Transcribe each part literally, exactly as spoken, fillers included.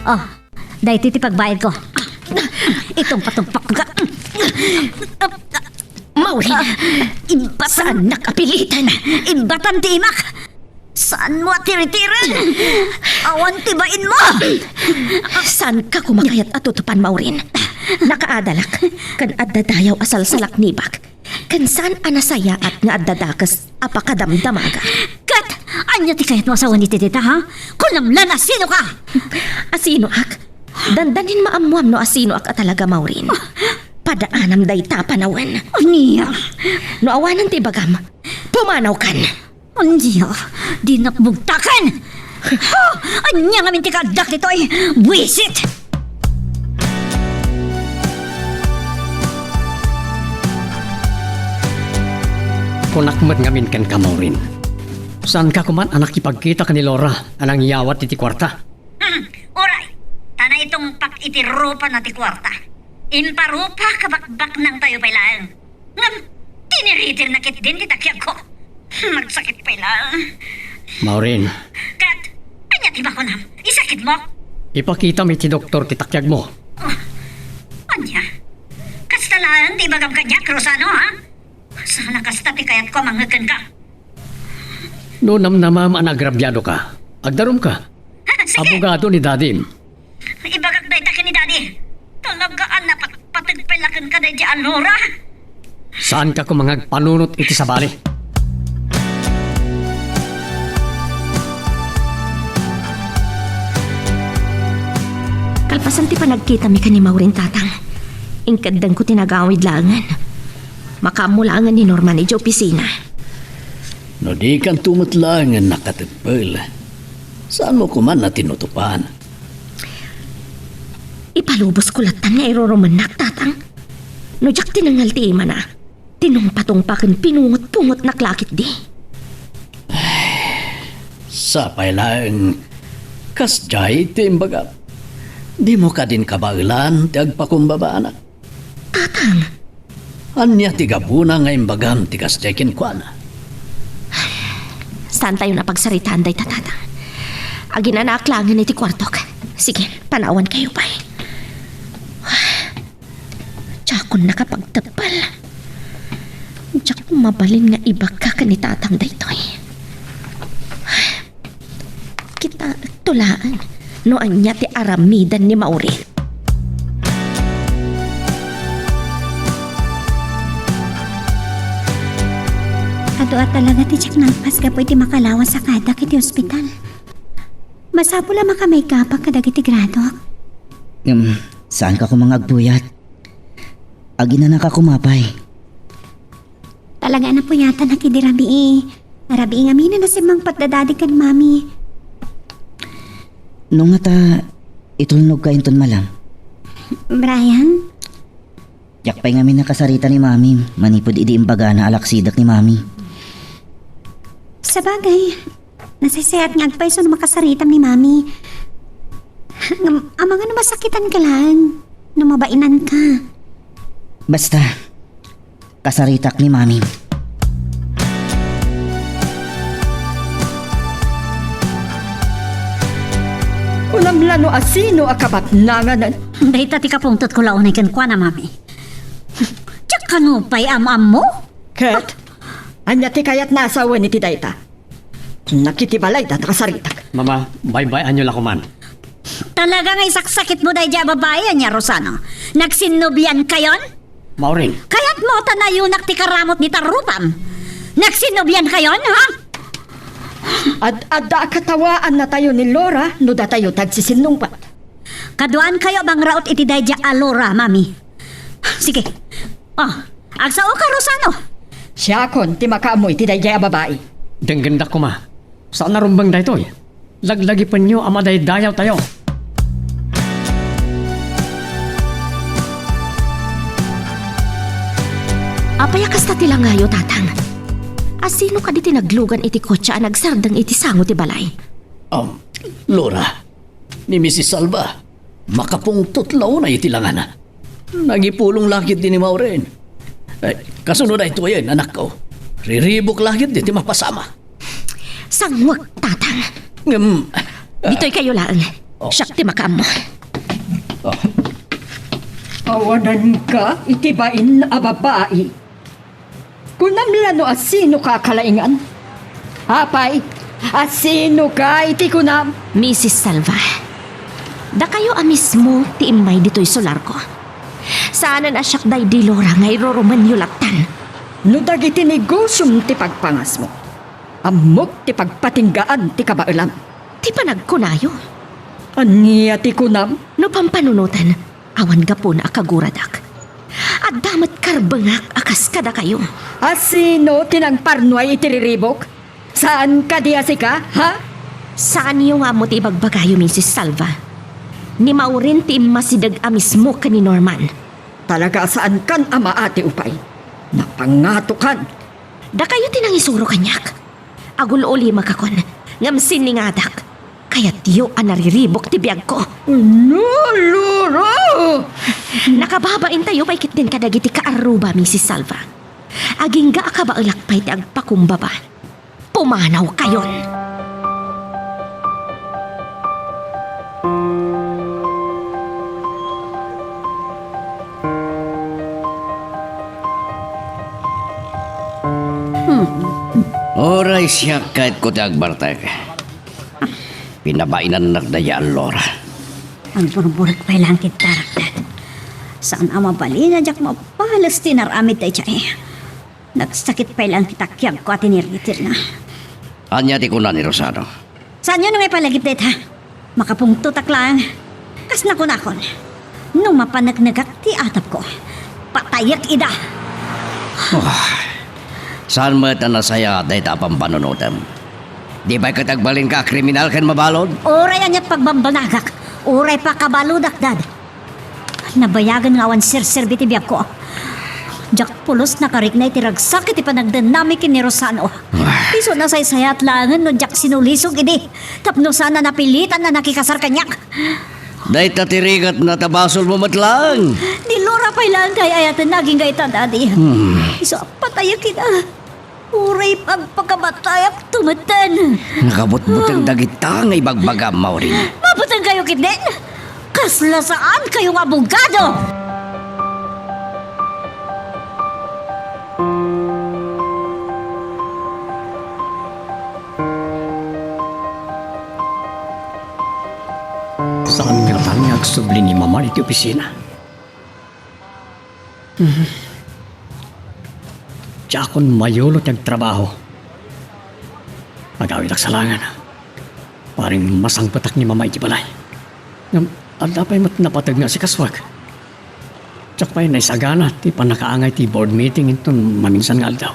Oh, daytoy ti pagbayadko. Itungpatungpatko ka. Maureen, ah, imbatan. Saannak a piliten. Imbatan ti imak. Saanmo a tiritiren. Awan ti bainmo. Saanka koma kayat a tutupan, Maureen. Nakaadalak ken adda dayaw a salsalaknibak. Ken saan a nasayaat nga adda dakes a pakadamdamaga. Ket ania ti kayatmo a sawen iti dayta, ha? Kunam la no asinoka! Asinoak? Dandanin maammoam no asinoak a talaga, Maureen. Padaanam dayta a panawen. Ania? No awanan ti ibagam, pumanawkan. Ania, dinak bugtaken! Ha! Ania ngamin ti kaaddak ditoy? Buisit! Kunak met ngamin kenka, Maureen. Saanka koman a nakipagkita ken ni Laura a nangyawat iti kuarta? Hmm, uray. Ta naitungpak iti rupana ti kuarta. Imparupak a bakbaknangtayo pay laeng. Ngem, tiniritirna ketdin ti takiagko. Magsakit pay laeng. Maureen. Ket, ania ti makunam? Isakitmo? Ipakitam iti doktor ti takiagmo. Oh, ania? Kasta laeng ti ibagam kaniak, Rosano, ha? Saan a kasta ti kayatko a mangngeg kenka. No namnamam a naagrabiadoka, agdarumka. Sige. Abogado ni Dadim. Ibagak dayta ken ni Daddy. Talaga a napatpateg pay la kenka daydiay a Laura. Saanka koma nga agpanunot iti sabali. Kalpasan ti panagkitami ken ni Maureen, Tatang, inkeddengko ti nagawid laengen. Makaammo laengen ni Norman idiay opisina. No dikanto met laengen nakateppel, saanmo koman a tinutopan? Ipalubosko lattan nga irurumennak, Tatang. No diak tinengngal ti imana, tinungpatungpa ken pinungotpungotnak la ketdi. Sapay laeng, kasdiay ti imbagam. Dimo kadin kabaelan ti agpakumbabaanak. Tatang! Ania ti gapuna nga imbagam ti kasdiay kenkuana? Saantayon a pagsaritaan dayta, Tatang. Aginanaak laengen iti kuartok. Sige, panawankayo pay. Diakon nakapagteppel. Diak mabalin nga ibagak ken ni Tatang daytoy. Kitaekto laeng no ania ti aramiden ni Maureen. Adu a talaga ti diak nagpas gapu iti makalawas a kaaddak iti ospital. Masapul a makamaikapak kadagiti gradok. Ngem, saanka koma nga agbuyat. Aginanaka koma pay. Talaga a napuyatanak idi rabii. Rabii ngamin a nasimmangpet da Daddy ken Mami. No ngata, itulnogka inton malam. Brian? Diak pay ngamin nakasarita ni Mami manipud idi imbagana a laksidek ni Mami. Sabagay, nasaysayaat nga agpayso no makasaritam ni Mami. Ngem, amangan no masakitanka laeng, no mabainanka. Basta, kasaritak ni Mami. Kunam la no asino a kabatnanganen. Dayta ti kapungtotko la unay kenkuana, Mami. Diak kano pay am-ammo? Ket, ania ti kayatna a sawen iti dayta? Nakitibalay data kasaritak. Mama, baybay-anyo la koman. Talaga nga isaksakitmo daydiay a babai, ania, Rosano? Nagsinnobiankayon? Maureen. Kayatmo ta nayonak ti karamut ni tarrupam? Nagsinnobiankayon, ha? Ad-, adda a katawaannatayo ni Laura no datayo ti agsisinnungpat. Kaduaankayo a mangraut iti daydiay a Laura, Mami. Sige. Ah, agsaoka, Rosano. Siakon ti makaammo iti daydiay a babai. Denggendak koma. Saan a rumbeng daytoy. Laglagipenyo a madaydayawtayo. Apay a kasta ti langayo, Tatang? Asino kadi ti naglugan iti kotse a nagsardeng iti sango ti balay? Um, Laura, ni Missus Salva, makapungtot la unay iti langana. Nagipulong la ketdi ni Maureen. Ay, kasunod daytoyen, anakko. Riribuk la ketdi ti mapasamak. Sanguek, Tatang. Ngem, ah, Ditoykayo laeng. Siak ti makaammo. Awananka iti bain a babai. Kunam la no asinoka a kalaingan? Apay, asinoka iti kunam? Misis Salva, dakayo a mismo ti immay ditoy solarko. Saanen a siak daydi Laura nga irurumenyo lattan. No dagiti negosiom ti pagpangasmo, ammok ti pagpatinggaan ti kabaelam. Ti panagkunayo. Ania ti kunam? No pampanunoten, awan gapuna a kaguradak. Adda met karbengak a kas kadakayo. Asino ti nangparnuay iti riribuk? Saan kadi a sika, ha? Saanyo nga ammo ti ibagbagayo, Misis Salva. Ni Maureen ti immasideg a mismo ken ni Norman. Talaga a saankan a maati, upay. Napangatokan. Dakayo ti nangisuro kaniak. Agul-ulimakakon, ngem siningadak. Kayatyo a nariribuk ti biagko. No, Laura! Nakababaintayo pay ketdin kadagiti kaarruba, Misis Salva. Agingga a kabaelak pay ti agpakumbaba. Pumanawkayon! Hmm. Uray siak kayatko ti agbartek. Pinabainannak daydiay a Laura. Agburburek pay laeng ti tarakdad. Saan a mabalin a diak mabales ti inaramid daydiay. Nagsakit pay laeng ti takiagko a tiniritirna. Ania ti kuna ni Rosano? Saanyo nga ipalagip dayta? Makapungtotak laeng. Kas nakunakon, no mapaneknekak ti atapko, patayek ida. Ah, saan met a nasayaat dayta a pampanunotem? Di pay ket agbalinka a kriminal ken mabalud? Uray aniat pagbambanagak, uray pakabaludak, Dad. Nabayagen nga awan serserbi ti biagko. Diak pulos nakarikna iti ragsak iti panagdennami ken ni Rosano. Isu a nasaysayaat laengen no diak sinulisog idi tapno saan a napilitan a nakikasar kaniak. Dayta ti rigatna ta basolmo met laeng. Ni Laura pay laeng ti ay-ayatenna agingga ita, Daddy. Hmm. Isu a patayek ida. Uray agpakabatayak tumeten. Nakabutbuteng dagita nga ibagbagam, Maureen. Mabutengkayo ketdin? Kasla saankayo nga abogado! Saan ngatan nga agsubli ni Mama iti opisina? Mhm. Diakon mayulo ti agtrabaho. Agawidak sa laengen. Paring masangpetak ni Mama iti balay. Ngem adda pay met napateg nga asikasuak. Diak pay naisagana ti pannakaangay ti board meeting inton maminsan nga aldaw.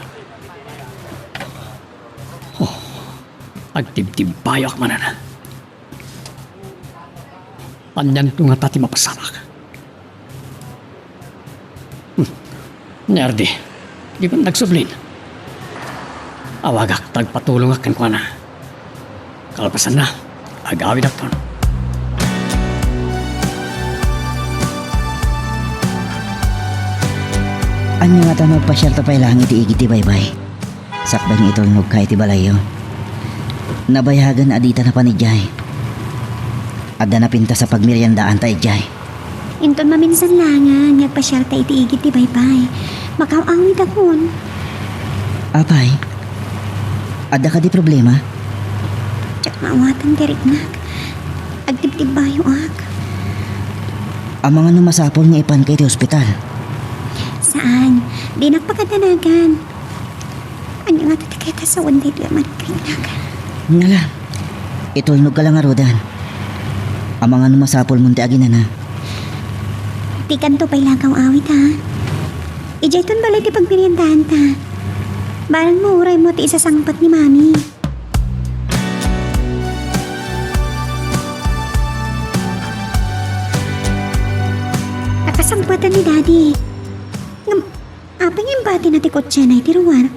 Oh, agtibtibbayoak manen. Anianto ngata ti mapasamak? Hmm. Ni Ardi, di ba nagsublin? Awagak ta agpatulongak kenkuana. Kalpasanna, agawidakton. Ania ngata no agpasiarta pay laeng iti igid ti baybay? Sakbay nga itulnogka iti balayyo. Nabayagen a dita napan idiay. Adda napintas a pagmeriendaanta idiay. Inton maminsan laengen nga agpasiarta iti igid ti baybay, makaaw-awidakon. Apay, adda kadi problema? Diak maawatan ti riknak. Agtibtibbayoak. Amangan no masapul nga ipanka iti ospital? Saan. Dinak pakadanagan. Ania ngata ti kayatna a sawen daytoy a mankariknak? Ngala, itulnogka la ngaruden. Amangan no masapulmon ti aginana. Dikanto pay la agaw-awid, ha? Idiayton balay ti pagmeriendaanta. Bareng mo, uray mo ti isasangpet ni Mami. Nakasangpeten ni Daddy. Ngem, apay nga imbatina ti kotsena iti ruar?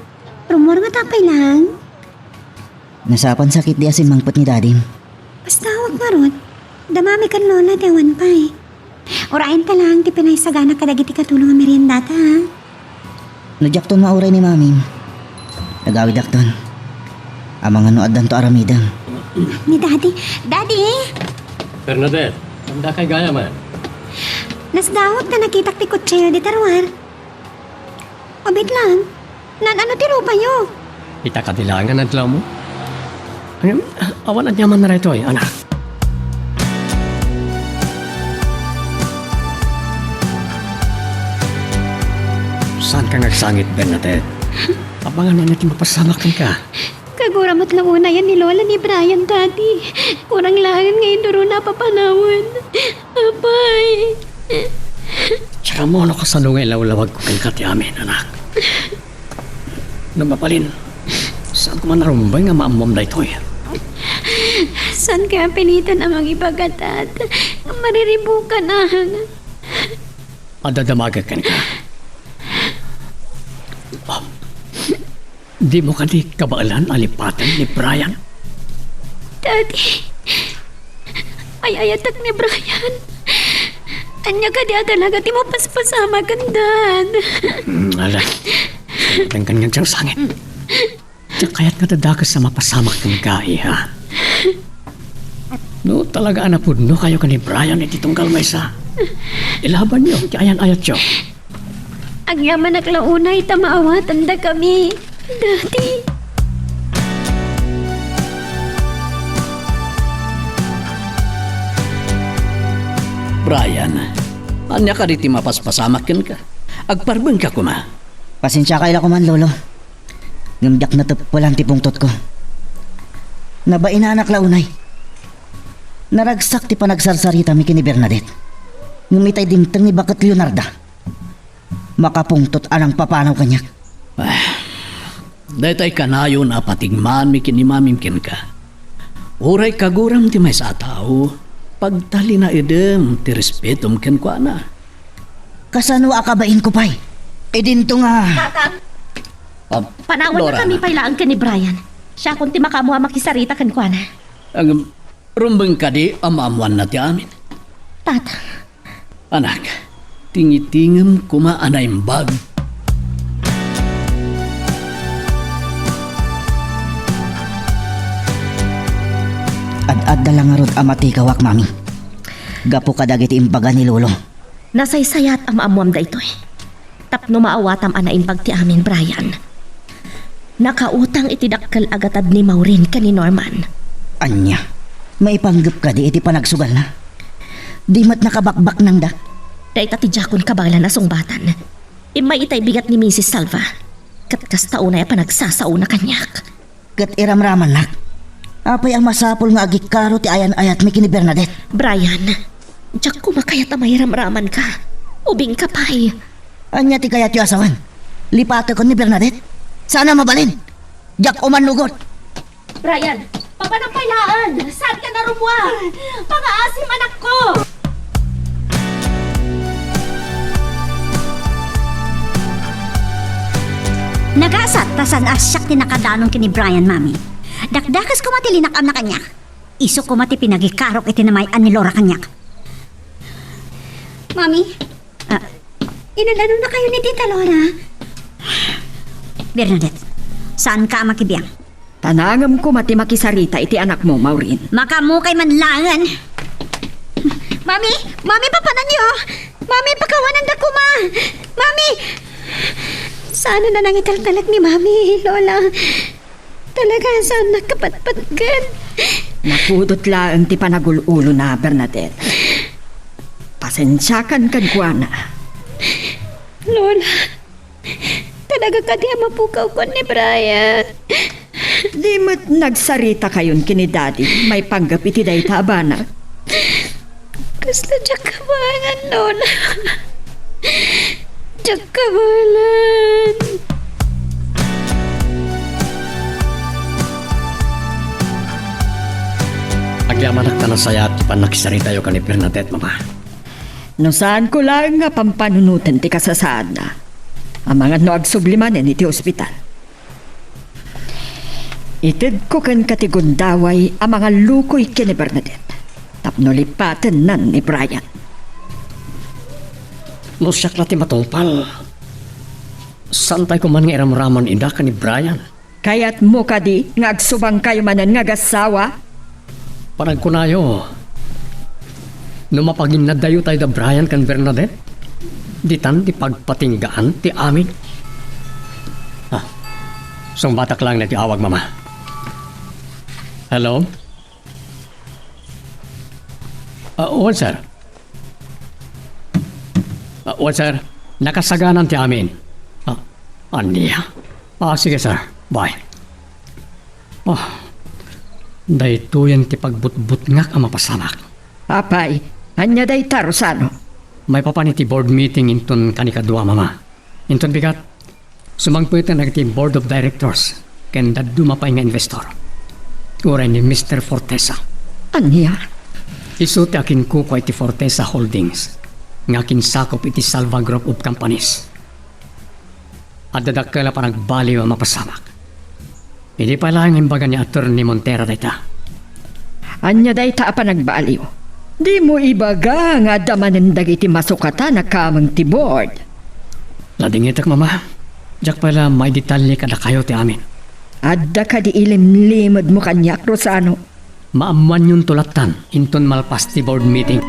Rummuar ngata pay laeng? Nasapan sakit di a simmangpet ni Dadim. Basta awak ngarud, da Mami ken Lola ti awan pay. Urayenta laeng ti pinaisagana kadagiti katulong a meriendata, ha? No diakton mauray ni Mamim, agawidakton. Amangan no addanto aramidem. Ni Daddy, Daddy! Bernadette, anda kay gayam? Nasdawat ta nakitak ti kutsayo dita ruar. Ubit lang, naan-ano ti rupayo? Ita kadi laeng nga nadlawmo? Ngem, awan aniamanna daytoy, anak. Saanka nga agsangit, Bernadette. Apangan ti mapasamak kenka. Kagura met la unay a ni Lola ni Brian, Daddy. Kurang laeng nga indurona a papanawen. Apay. Diak ammo no kasano nga ilawlawagko kenka ti amin, anak. No mabalin, saanko man a rumbeng a maammuam daytoy. Saanka a pilitan a mangibaga, Tat? Mariribukan, ah. Adda damagek kenka. Dimo kadi kabaelan a lipaten ni Brian? Daddy, ay-ayatek ni Brian. Ania kadi a talaga ti mapaspasamak ken Dad? Hmm, ala. Sangitengka nga agsangit. Diak kayat nga adda dakes a mapasamak kenka, iha. No talaga a napudnokayo ken ni Brian iti tunggal maysa, ilabanyo ti ayan-ayatyo. Agyamanak la unay ta maawatandakami, Daddy. Brian, ania kadi ti mapaspasamak kenka? Agparbengka koma. Pasensiakay la koman, Lolo. Ngem diak nateppelan ti pungtotko. Nabainanak la unay. Naragsak ti panagsarsaritami ken ni Bernadette. Ngem itay dimteng ni Baket Leonarda, makapungtot a nangpapanaw kaniak. Ah, daytoy kanayon a patigmaanmi ken ni Mamim kenka. Uray kaguram ti maysa a tao, pagtalinaedem ti respetom kenkuana. Kasano a kabainko pay? Idinto nga... Tatang, ah, panawen Lora, kami pay laeng ken ni Brian. Siakon ti makaammo a makisarita kenkuana. Ang rumbeng kadi a maammoanna ti amin? Tatang, Anak, tingitingem koma a naimbag. Ad-adda la ngarud a matigawak, Mami, gapu kadagiti imbaga ni Lolo. Nasaysayat a maammuam daytoy. Tapno maawatam a naimbag ti amin, Brian. Nakautang iti dakkel a gatad ni Maureen ken ni Norman. Ania? Maipanggep kadi iti panagsugalna? Di met nakabakbaknangda? Dayta ti diakon kabaelan a sungbatan. Immay itay bigat ni Misis Salva. Ket kasta unay a panagsasaona kaniak. Ket iramramannak, apay a masapul nga agikaro ti ayan-ayatmi ken ni Bernadette? Brian, diak koma kayat a mairamramanka. Ubingka pay. Ania ti kayatyo a sawen? Lipatekon ni Bernadette? Saan a mabalin? Diak umannugod. Brian, papanam pay laeng. Saanka a rummuar? Pangaasim, anakko. Nagasat ta saan a siak ti nakadanon ken ni Brian, Mami. Dakdakes koma ti linakam na kaniak. Isu koma ti pinagikarok iti namay-an ni Lora kaniak. Mami, ah, inan-anonakayo ni Tita Lora? Bernadette, saanka a makibiang. Tanangem koma ti makisarita iti anakmo, Maureen. Makaammo kay man laeng. Mami! Mami, papananyo! Mami, pakawananda koma! Mami! Saan a nangitaltalek ni Mami, Lola? Talaga, saan nakapatpatken? Napudot laeng ti panagul-ulona, Bernadette. Pasensiakan kenkuana. Lola, talaga kadi a mapukawkon ni Brian? Di met nagsaritakayon ken ni Daddy maipanggep iti dayta a banag? Kasla diak kabaelan, Lola. Diak kabaelan. Agyamanak ta nasayaat ti pannakisaritayo ken ni Bernadette, Mama. No saanko laeng nga pampanunoten ti kasasaadna, amangan no agsubli manen iti ospital. Itedko kenka ti gundaway a mangallukoy ken ni Bernadette tapno lipatennan ni Brian. No siak la ti matungpal, saantay koma nga iramraman ida ken ni Brian. Kayatmo kadi nga agsubangkayo manen nga agassawa? Panagkunayo, No mapaginnaddayo tayo da Brian ken Bernadette, ditan ti pagpatinggaan ti amin. Ah, sungbatak lang na ti awag, Mama. Hello? Ah, wen, sir. Ah, wen, sir. Nakasaganan ti amin. Ah, ania? Ah, sige, sir. Bye. Ah, daytoyen ti pagbutbutngak a mapasamak. Apay, ania dayta, Rosano? Maipapan iti board meeting inton kanikadua, Mama. Inton bigat, sumangpeten dagiti board of directors ken dadduma pay nga investor. Uray ni Mister Fortesa. Ania? Isu ti akinkukua iti Fortesa Holdings nga akinsakop iti Salva Group of Companies. Adda dakkel a panagbaliw a mapasamak. Idi pay laeng imbaga ni Attorney Montero dayta. Ania dayta a panagbaliw? Dimo ibaga nga adda manen dagiti masukatan a kameng ti board. Ladingitek, Mama. Diak pay la maidetalye kadakayo ti amin. Adda kadi ilimlimedmo kaniak, Rosano? Maammoanyonto lattan inton malpas ti board meeting.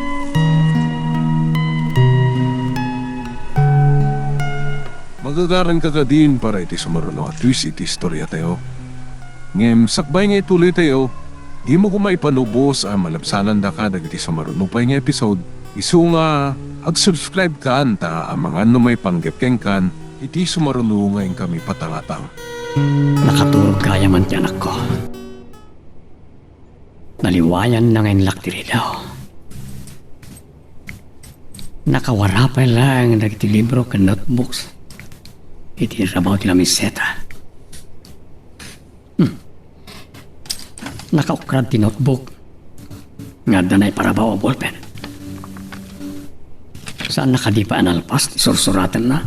Magagaranka kadin para iti sumaruno a twist iti istoriatayo. Ngem sakbay nga ituloytayo, dimo koma ipanubos a malabsanandaka dagiti sumaruno pay nga episode, isu nga ag-subscribe kan ta amangan no maipanggep kenkan iti sumaruno nga inkami patangatang. Nakaturog gayam ti anakko. Naliwayanna nga inlak ti ridaw. Nakawara pay laeng dagiti libro ken notebooks iti rabaw ti lamiseta. Hmm. Nakaukrad ti notebook nga adda naiparabaw a ballpen. Saanna kadi pay a nalpas ti sursuratenna?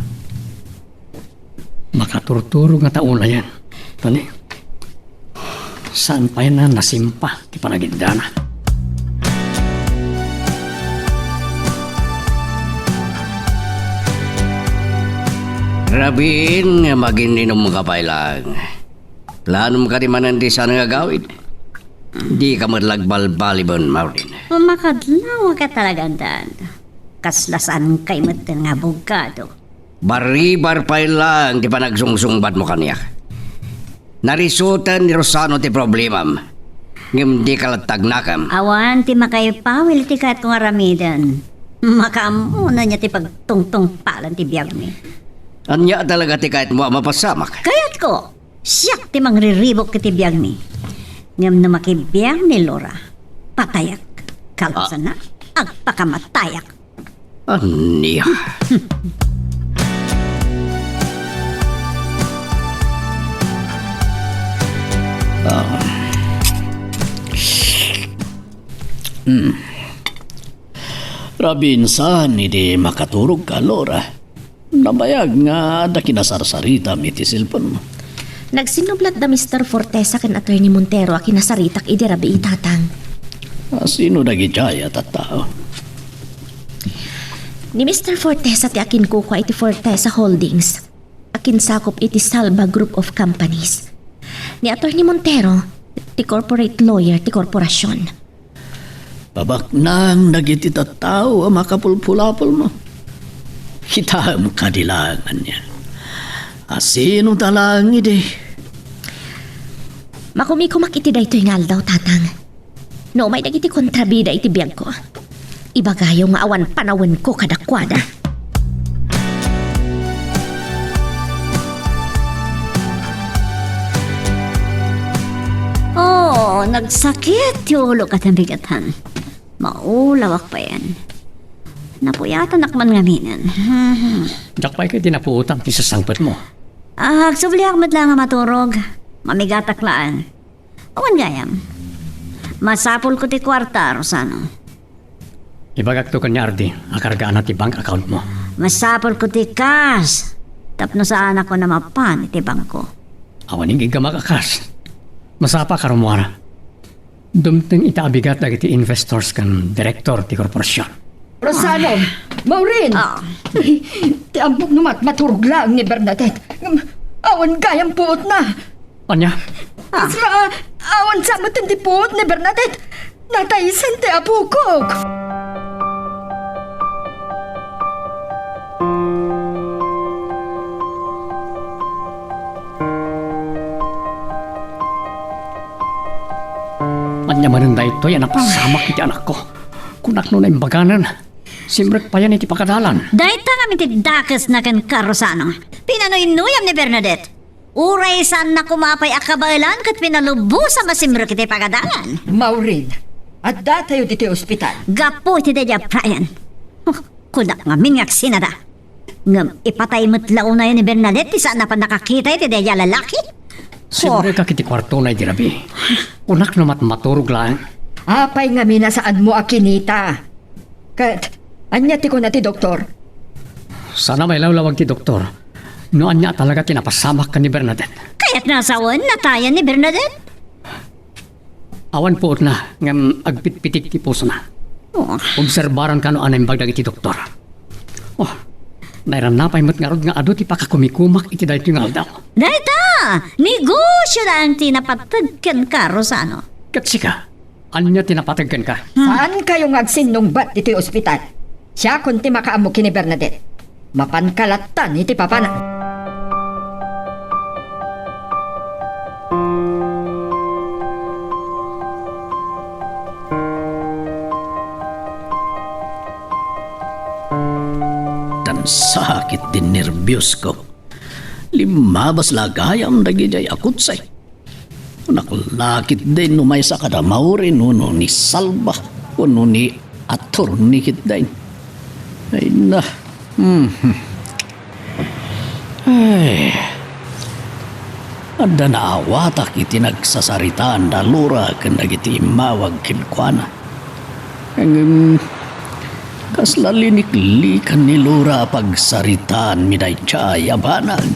Makaturturog ngata unayen. Tani, saan pay a nasimpa ti panagindana? Rabiin nga magin-inumka pay laeng. Planom kadi manen ti saan nga agawid? Dika met la agbalbaliben, Maureen. Makadlawaka talaga, Dad. Kasla saankay metten nga abogado. Baribar pay laeng ti panagsungsungbatmo kaniak. Narisutan ni Rosano ti problemam, ngem dika latta agnakem. Awan ti makaipawil iti kayatko nga aramiden. Makaammonan nia ti pagtungtungpalan ti biagmi. Ania talaga ti kayatmo a mapasamak? Kayatko! Siak ti mangriribuk iti biagmi. Ngem no makibiag ni Laura, patayak. Kalpasanna, agpakamatayak. Ania? Ah. Hmm. Rabiin saan idi makaturogka, Laura. Nabayag nga adda kinasarsaritam iti cellphone-mo. Nagsinnublat da Mister Fortesa ken Attorney Montero a kinasaritak idi rabii, Tatang. A, sino dagidiay a tattao? Ni Mister Fortesa ti akinkukua iti Fortesa Holdings, akinsakop iti Salva Group of Companies. Ni Attorney Montero, ti corporate lawyer ti korporasion. Pabaknang dagiti tattao a makapulpulapolmo. Kitaem kadi laeng ania. A, sino ta laeng idi? Makumikumak iti daytoy nga aldaw, Tatang. No umay dagiti kontrabida iti biagko, ibagayo nga awan panawenko kadakuada. Oo, nagsakit ti ulok a tamigatan. Maulawak payen. Napuyatanak man ngaminen. Diak pay ket napuotam ti sasangpetmo. Ah, agsubliak met la nga maturog. Mamigatak laeng. Awan gayam. Masapulko ti kuarta, Rosano. Ibagakto ken ni Ardi a kargaanna ti bank account-mo. Masapulko ti kas tapno saanakon a mapan iti bangko. Awan igiggamak a kas. Masapa a karumuara. Dumteng ita a bigat dagiti investors ken direktor ti korporasion. Rosano! Maureen! Ah. Ti ammok no mat-, maturog laeng ni Bernadette. Ngem awan gayam puotna. Ania? Ah. Kasla, awan sa met ti puot ni Bernadette. Nataysan ti apokok. Ania manen daytoy a napasamak iti anakko? Kunak no naimbaganen, simrek payen iti pagadalan. Dayta ngamin ti dakesna kenka, Rosano. Pinanuynuyam ni Bernadette. Uray saanna koma pay a kabaelan ket pinalubosam a simrek iti pagadalan. Maureen, addatayo ditoy ospital. Gapu iti daydiay a Brian. Huh, kunak ngamin nga agsinada. Ngem ipatay met la unayen ni Bernadette ti saan a pannakakita iti daydiay a lalaki. Simrekak iti kuartona idi rabii. Kunak no mat-, maturog laeng. Apay ngamin a saanmo a kinita? Ket ania ti kuna ti doktor? Saan a mailawlawag ti doktor no ania a talaga ti napasamak ken ni Bernadette. Kayatna a sawen, natayan ni Bernadette? Awan puotna, ngem agpitpitik ti pusona. Oh. Obserbaran kano a naimbag dagiti doktor. Oh, nairannapay met ngarud nga adu ti pakakumikumak iti daytoy nga aldaw. Dayta, negosio laeng ti napateg kenka, Rosano. Ket sika, ania ti napateg kenka? Hmm. Saankayo nga agsinnungbat ditoy ospital. Siakon ti makaammo ken ni Bernadette. Mapanka lattan iti papana. Tan sakit ti nerbios ko. Limmabas la gayam dagidiay a kutse. Naklakit din no maysa kada Maureen wenno ni Salva wenno ni Attorney ketdin. Ay na. Mhm. Ay. Adda naawatak iti nagsasaritaan da Laura ken dagiti immawag kenkuana. Ngem, kasla liniklikan ni Laura a pagsaritaanmi daydiay a banag.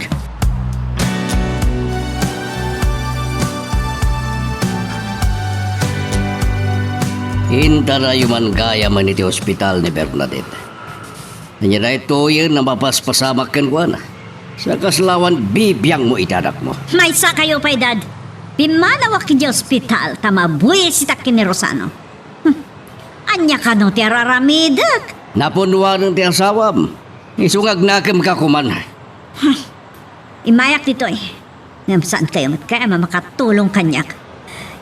Intarayo man gayamen iti ospital ni Bernadette. Ania daytoyen a mapaspasamak kenkuana? Sa kasla awan bibiangmo iti anakmo. Maysakayo pay, Dad. Pimmanawak idiay ospital ta mabuisitak ken ni Rosano. Hmm. Ania kano ti ar-aramidek? Napunnoanen ti asawam. Isu nga agnakemka koman. Hmm. Immayak ditoy. Ngem saankayo met kayat a makatulong kaniak.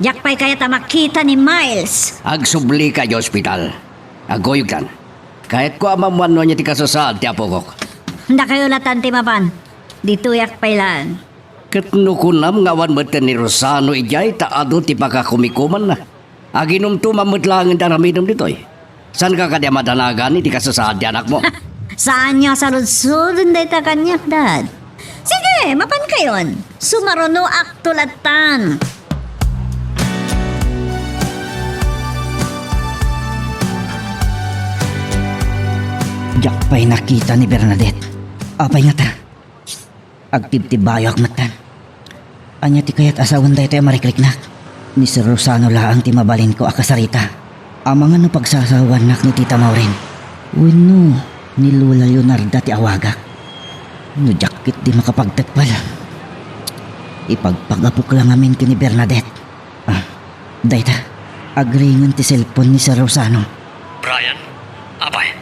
Diak pay kayat a makita ni Miles. Agsublika idiay ospital. Agkuyogtan. Kayatko a maammoan no ania ti kasasaad ti apokok. Dakayo lattan ti mapan. Ditoyak pay laeng. Ket no kunam nga awan metten ni Rosano idiay ta adu ti pakakumikumanna. Aginumtumam met laengen ti aramidem ditoy. Saanka kadi a madanagan iti kasasaad ti anakmo? Saanyo a saludsodon dayta kaniak, Dad. Sige, mapankayon. Sumarunoakto lattan. Diak pay nakita ni Bernadette. Apay ngata? Agtibtibayoak metten. Ania ti kayat a sawen daytoy a marikriknak? Ni Sir Rosano laeng ti mabalinko a kasarita. Amangan no pagsasawanak ni Tita Maureen. Wenno ni Lola Leonarda ti awagak. No diak ketdi makapagtekpel, ipagpagapok la ngamin ken ni Bernadette. Ah, dayta, agringen ti cellphone ni Sir Rosano. Brian, apay?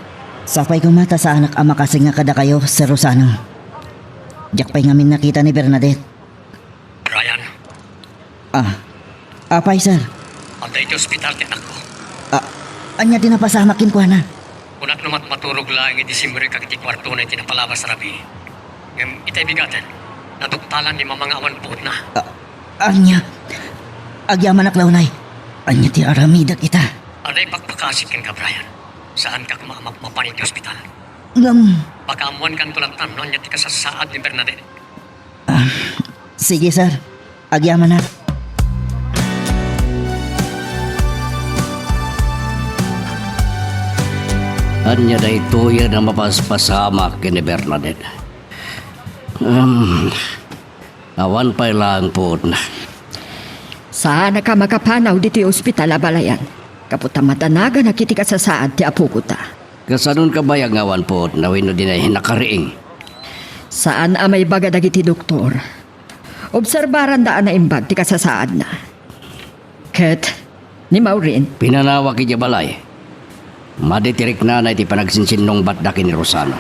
Sapay koma ta saanak a makasengnga kadakayo, Sir Rosano. Diak pay ngamin nakita ni Bernadette. Brian. Ah, apay, sir? Adda iti ospital ti anakko. Ah, ania ti napasamak kenkuana? Kunak no mat-, maturog laeng idi simrekak iti kuartona iti napalabas a rabii. Ngem itay bigaten, naduktalan ni mama nga awan puotna. Ah, ania? Agyamanak la unay. Ania ti aramidek ita? Adda ipakpakasik kenka, Brian. Saanka koma a mapmapan iti ospital. Ngem, pakaammoankanto lattan no ania ti kasasaad ni Bernadette. Ah, sige, sir. Agyamanak. Ania daytoyen a mapaspasamak ken ni Bernadette? Um, awan pay laeng puotna. Saanak a makapanaw ditoy ospital a balayan. Gapu ta madanaganak iti kasasaad ti apokota. Kasanonka bayag nga awan puotna wenno dinay nakariing? Saan a maibaga dagiti doktor. Obserbaranda a naimbag ti kasasaadna. Ket ni Maureen. Pinanawak idiay balay. Madi ti riknana iti panagsinsinnungbatda ken ni Rosano.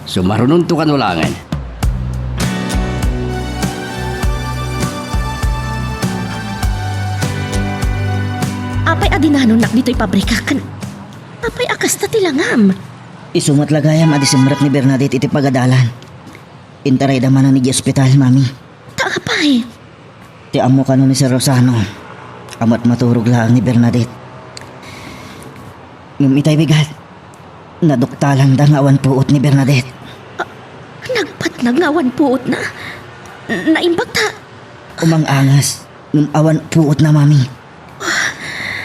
Sumarunonto kano laengen. Apay a dinanonnak ditoy pabrika ken apay a kasta ti langam? Isu met la gayam a disimrek ni Bernadette iti pagadalan. Intarayda manen idiay ospital, Mami. Ta apay? Ti ammo kano ni Sir Rosano, a met maturog laeng ni Bernadette. Ngem itay bigat, naduktalanda nga awan puot ni Bernadette. Ah, nagpatnag nga awan puotna? Naimbag ta. Umang-angas, ngem awan puotna, Mami.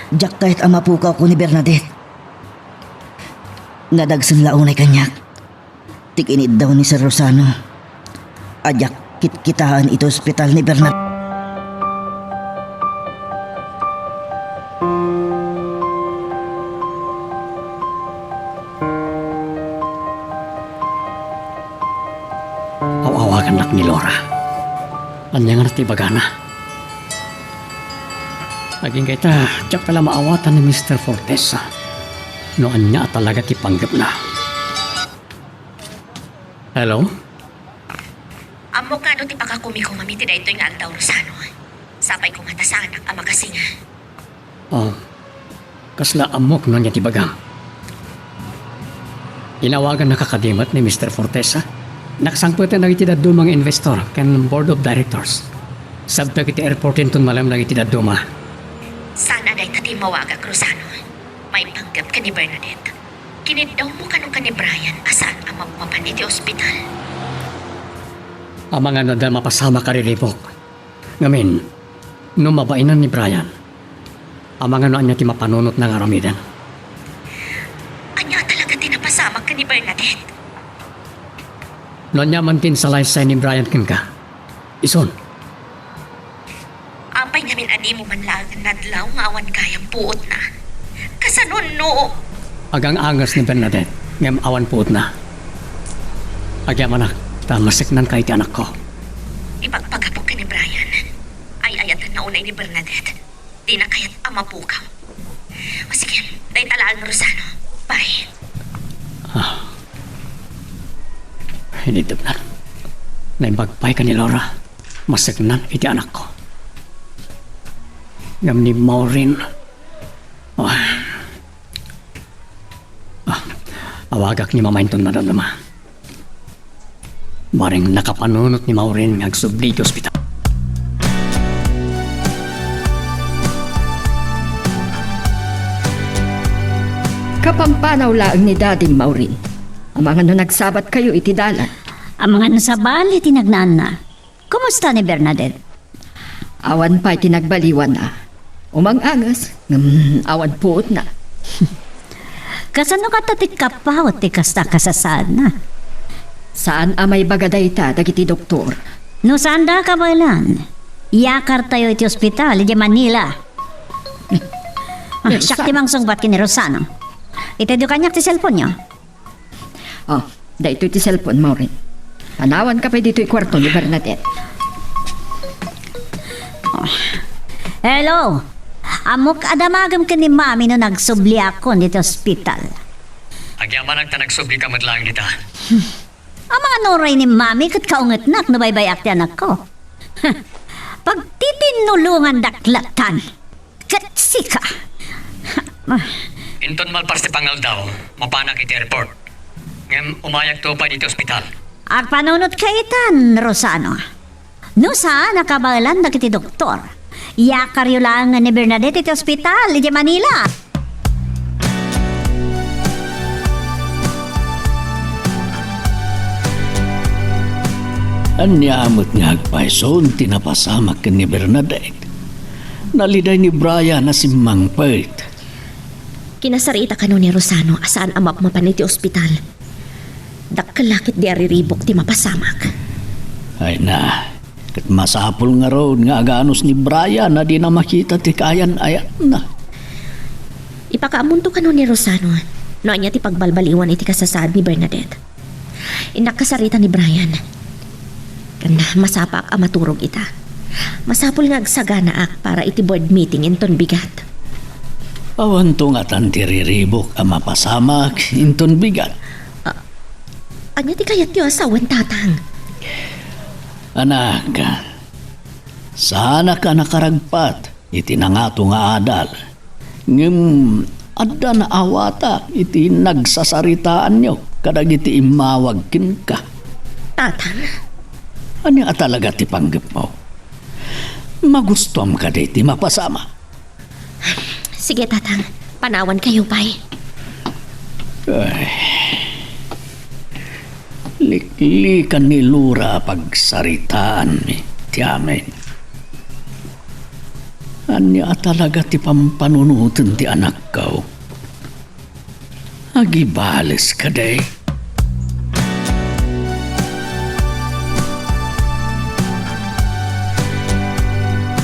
Diak kayat a mapukawko ni Bernadette. Nadagsen la unay kaniak ti kiniddaw ni Sir Rosano a diak kitkitaen iti ospital ni Bernadette. Aw-awagannak ni Laura. Ania nga ti ibagana? Agingga ita, diak la maawatan ni Mister Fortesa. No ania a talaga ti panggepna. Hello? Ammok kano ti pakakumikom iti daytoy nga aldaw, Rosano. Sapay koma ta saanak a makasinga. Ah, kasla ammok no ania ti bagam. Inawagannaka kadi met ni Mister Fortesa. Nagsangpeten dagiti dadduma nga investor ken board of directors. Sabtek iti airport inton malem dagiti dadduma. Saan a dayta ti immawagak, Rosano. Maipanggep ken ni Bernadette. Kiniddawmo kano ken ni Brian a saan a mapmapan iti ospital? Amangan no adda mapasamak a riribuk. Ngamin, no mabainen ni Brian, amangan no ania ti mapanunotna nga aramiden? Ania talaga ti napasamak ken ni Bernadette? No ania man ti insalaysay ni Brian kenka, isun. Apay ngamin a dimo man laeng nadlaw nga awan gayam puotna? Kasano no? Agang-angas ni Bernadette, ngem awan puotna. Agyamanak, ta maseknanka iti anakko. Ipagpagapok ken ni Brian. Ay-ayatenna unay ni Bernadette. Dina kayat a mapukaw. O sige, dayta laeng, Rosano. Bye. Ah. Inidepna. Naimbag pay ken ni Laura. Maseknan iti anakko. Ngem ni Maureen. Ah. Ah. Awagak ni Mama inton madamdama. Bareng nakapanunot ni Maureen nga agsubli iti ospital. Kapampanaw laeng ni Daddy, Maureen. Amangan no nagsabatkayo iti dalan. Amangan no sabali ti nagnaanna. Kumusta ni Bernadette? Awan pay ti nagbaliwanna. Umang-angas, ngem awan puotna. Kasano kata ti kapaut ti kasta a kasasaadna? Saan a maibaga dayta dagiti doktor. No saanda a kabaelan, iyakartayo iti ospital idiay Manila. Ah, siak ti mangsungbat ken ni Rosano. Itedyo kaniak ti cellphone-yo. Oh, daytoy ti cellphone, Maureen. Panawanka pay ditoy kuarto ni Bernadette. Oh. Hello! Ammok a damagem ken ni Mami no nagsubliakon iti ospital. Agyamanak ta nagsublika met laeng dita. Amangan uray ni Mami ket kaungetnak no baybay-ak ti anakko. Pagtitinnulongandak latan. Ket sika. Inton malpas ti pangaldaw, mapanak iti airport. Ngem umayakto pay iti ospital. Agpanunotka itan, Rosano. No saan a kabaelan dagiti doktor, iyakaryo laeng ni Bernadette iti ospital idiay Manila. Ania met nga agpayson ti napasamak ken ni Bernadette? Naliday ni Brian a simmangpet. Kinasarita kano ni Rosano a saan a mapmapan iti ospital. Dakkel la ketdi a riribuk ti mapasamak. Ay na, ket masapul ngarud nga aganus ni Brian a dina makita ti kaayan-ayatna. Ipakaammonto kano ni Rosano no ania ti pagbalbaliwan iti kasasaad ni Bernadette. Innak kasarita ni Brian. Ken masapaak a maturog ita. Masapul nga agsaganaak para iti board meeting inton bigat. Awanto ngatan ti riribuk a mapasamak inton bigat. A-, ania ti kayatyo a sawen, Tatang? Anak, saanak a nakaragpat iti nangato nga adal. Ngem adda naawatak iti nagsasaritaanyo kadagiti immawag kenka. Tatang. Ania a talaga ti panggepmo? Magustuam kadi ti mapasamak? Sige, Tatang. Panawankayo pay. Ay. Liklikan ni Lura a pagsaritaanmi ti amin. Ania a talaga ti pampanunoten ti anakko? Agibales kadi?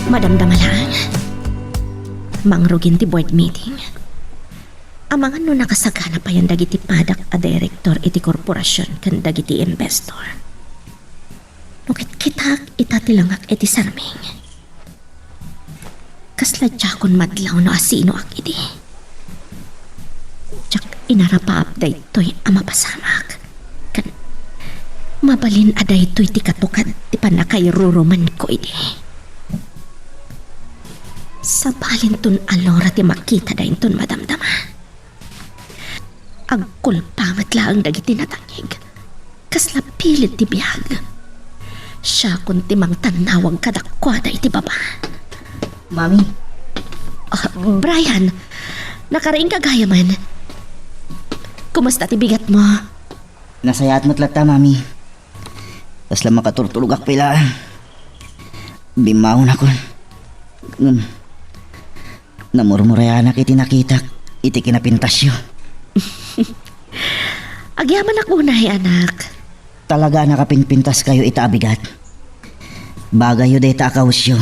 Madamdama laeng. Mangrugin ti board meeting. Amangan no nakasagana payen dagiti padak a direktor iti korporasion ken dagiti investor. No kitkitak ita ti langak iti sarming, kasla diakon madlaw no asinoak idi. Diak inarapaap daytoy a mapasamak. Ken mabalin a daytoy ti katukad ti pannakairurumenko idi. Sabalinton a Lura ti makita dayton madamdama. Agkulpa met laeng dagiti natangig. Kasla pilit ti biag. Siakon ti mangtannawag kadakuada iti baba. Mami. Ah, Brian, nakariingka gayamen. Kumusta ti bigatmo? Nasayaat met latta, Mami. Kasla makaturturogak pay laeng. Bimmawonakon. Ngem, namurmurayanak iti nakitak iti kinapintasyo. Agyamanak unay, anak. Talaga a nakapinpintaskayo ita a bigat. Bagayyo dayta a kawesyo.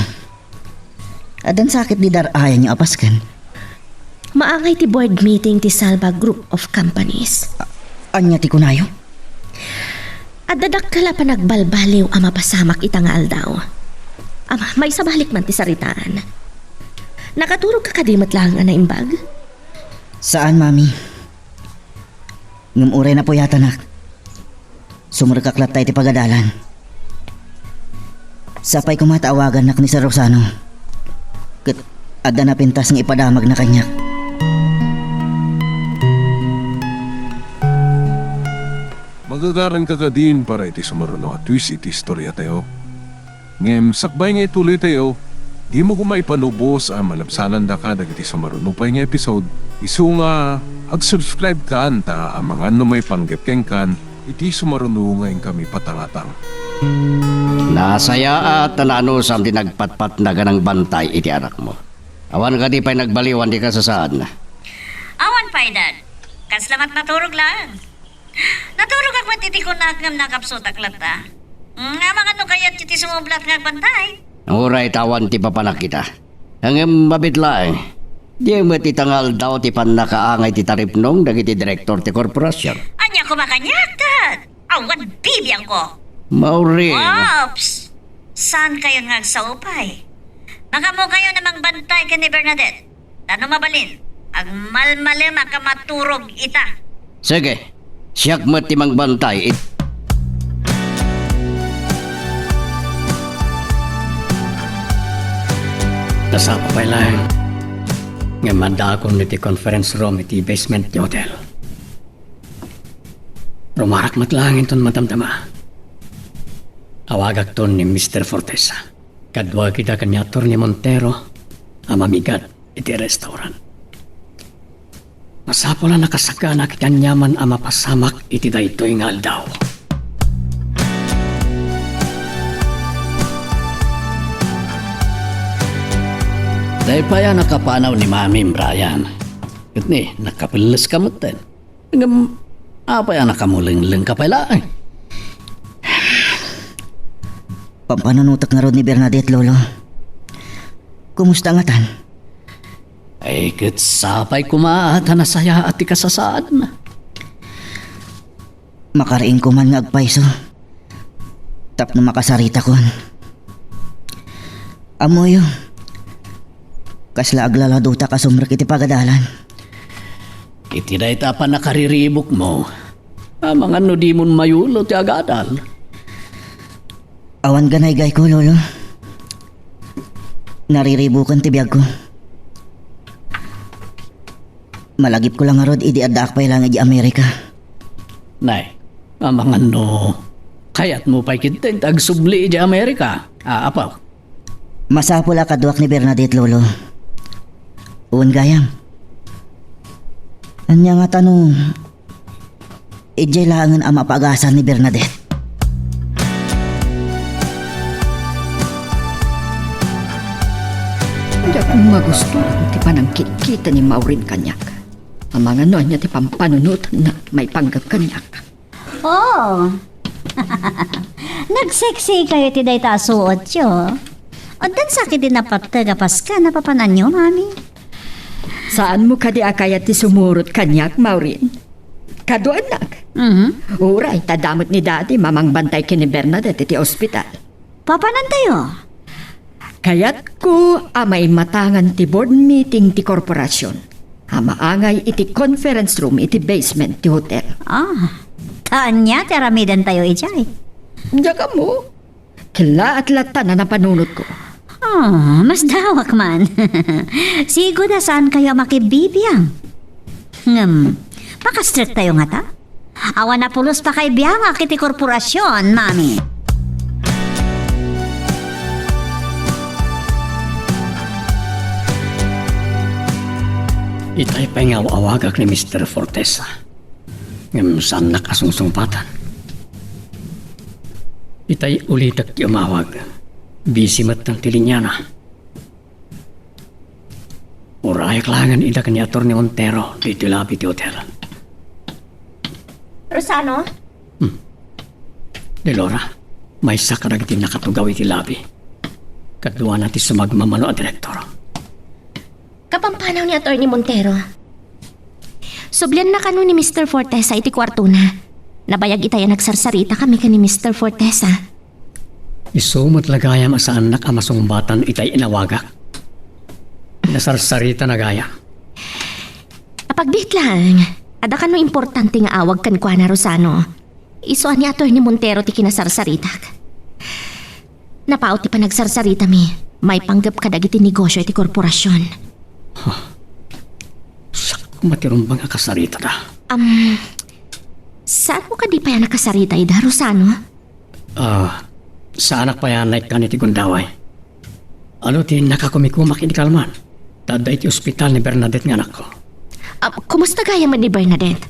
Addan sakit di dar-ayanyo a pasken? Maangay ti board meeting ti Salva Group of Companies. A-, ania ti kunayo? Adda dakkel a panagbalbaliw a mapasamak ita nga aldaw. Ama, maisabalik man ti saritaan. Nakaturogka kadi met laeng a naimbag? Saan, Mami. Ngem uray napuyatanak, sumrekak latta iti pagadalan. Sapay koma ta awagannak ni Sir Rosano. Ket adda napintas nga ipadamagna kaniak. Magagaranka kadin para iti sumaruno a twist iti istoriatayo. Ngem sakbay nga ituloytayo, dimo koma ipanubos a malabsanandaka dagiti sumaruno pay nga episode, isu nga ag-subscribe kan ta amangan no maipanggep kenkan iti sumaruno nga inkami patangatang. Nasayaat ta naanusam ti nagpatpatnag a nangbantay iti anakmo. Awan kadi pay nagbaliwan ti kasasaadna? Awan pay, Dad. Kasla met naturog laeng. Naturogak met iti kunak ngem nakapsutak latta. Mm, amangan no kayatyo ti sumublat nga agbantay. Uray ta awan ti papanak ita. Ngem mabiit laeng. Di met ita nga aldaw ti pannakaangay ti taripnong dagiti direktor ti korporasion. Ania koma kaniak, Dad? Awan bibiangko. Mauring. Ops! Saankayon nga agsao pay? Makaammokayon a mangbantay ken ni Bernadette. Ta no mabalin, agmalmalemak a maturog ita. Sige, siak met ti mangbantay it-, Nasapa pay laeng. Ngem addaakon iti conference room iti basement ti hotel. Rumarak met laeng inton madamdama. Awagakton ni Mister Fortesa. Kaduak ida ken ni Attorney Montero a mamigat iti restaurant. Masapul a nakasagana iti aniaman a mapasamak iti daytoy nga aldaw. Dayta pay a nakapanaw ni Mami, Brian. Ket ni, nakapelles ka metten. Ngem, apay a nakamulengleng ka pay laeng? Pampanunotek ngarud ni Bernadette, Lolo. Kumusta ngatan? Ay, ket sapay koma ta nasayaat ti kasasaadna. Makariing koman nga agpayso tapno makasaritakon. Ammoyo, kasla aglaladutak a sumrek iti pagadalan. Iti dayta a pannakariribukmo, amangan no dimon mayulo ti agadal. Awan ganaygayko, Lolo. Nariribukan ti biagko. Malagipko la ngarud idi addaak pay laeng idiay Amerika. Nay, amangan no kayatmo pay ketdin ti agsubli idiay Amerika, a, apo? Masapul a kaduak ni Bernadette, Lolo. Wen gayam. Ania ngata no idiay laengen a mapaagasan ni Bernadette? Diak magustuhan ti panangkitkita ni Maureen kaniak. Amangan no ania ti pampanunotenna maipanggep kaniak. Oh. Nagseksi kayo ti dayta a suotyo. Addan sa ketdi napateg a Paska, napapananyo, Mami? Saanmo kadi a kayat ti sumurot kaniak, Maureen? Kaduaennak. Mhm. Uray, ta adda met ni Daddy mamangbantay ken ni Bernadette iti ospital. Papanantayo? Kayatko a maimatangan ti board meeting ti korporasion a maangay iti conference room iti basement ti hotel. Ah, ta ania ti aramidentayo idiay? Diak ammo. Kellaat latta a napanunotko. Ah, masdawak man. Sigud a saankayo a makibibiang. Ngem, makastriktayo ngata? Awan a pulos pakaibiangak iti korporasion, Mami. Itay pay nga aw-awagak ni Mister Fortesa. Ngem saannak a sungsungpatan. Itay ulitek ti umawag. Busy met ti liniana. Urayak laengen ida ken ni Attorney Montero ditoy lobby ti hotel. Rosano? Hmm. Ni Laura, maysa kadagiti nakatugaw iti lobby. Kaduana ti sumagmamano a direktor. Kapampanaw ni Attorney Montero. Sublianna kano ni Mister Fortesa iti kuartona. Nabayag itay a nagsarsaritami ken ni Mister Fortesa. Isu met la gayam a saannak a masungbatan itay inawagak. Nasarsaritana gayam. Apagbiit laeng, adda kano importante nga awag kenkuana, Rosano. Isu a ni Attorney Montero ti kinasarsaritak. Napaut ti panagsarsaritami, maipanggep kadagiti negosio iti korporasion. Huh. Sakko matirumbang a kasaritada. Am, saanmo kadi pay a nakasarita ida, Rosano? Ah, saanak pay a naikkan iti gundaway. Adu ti nakakumikumak idi kalman, ta adda iti ospital ni Bernadette nga anakko. Ah, kumusta gayam ni Bernadette?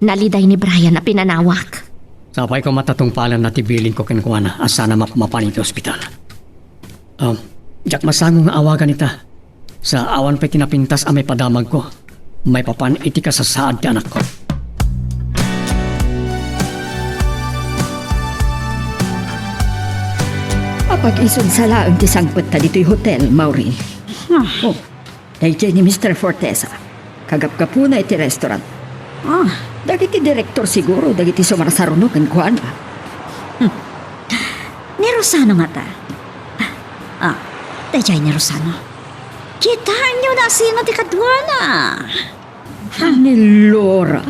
Naliday ni Brian a pinanawak. Sapay koma ta tungpalenna ti bilinko kenkuana a sana mapmapan iti ospital. Ah, diak masango nga awagan ita. Sa awan pay ti napintas a maipadamagko maipapan iti kasasaad ti anakko. Apag-isun sa laeng ti sangpetta ditoy hotel, Maureen. Ah. Oh, daydiay ni Mister Fortesa. Kagapgapuna iti restaurant. Ah. Dagiti direktor siguro dagiti sumarsaruno kenkuana. Hmm. Ni Rosano ngata? Ah, daydiay ni Rosano. Kitaenyo no asino ti kaduana. Ni Laura.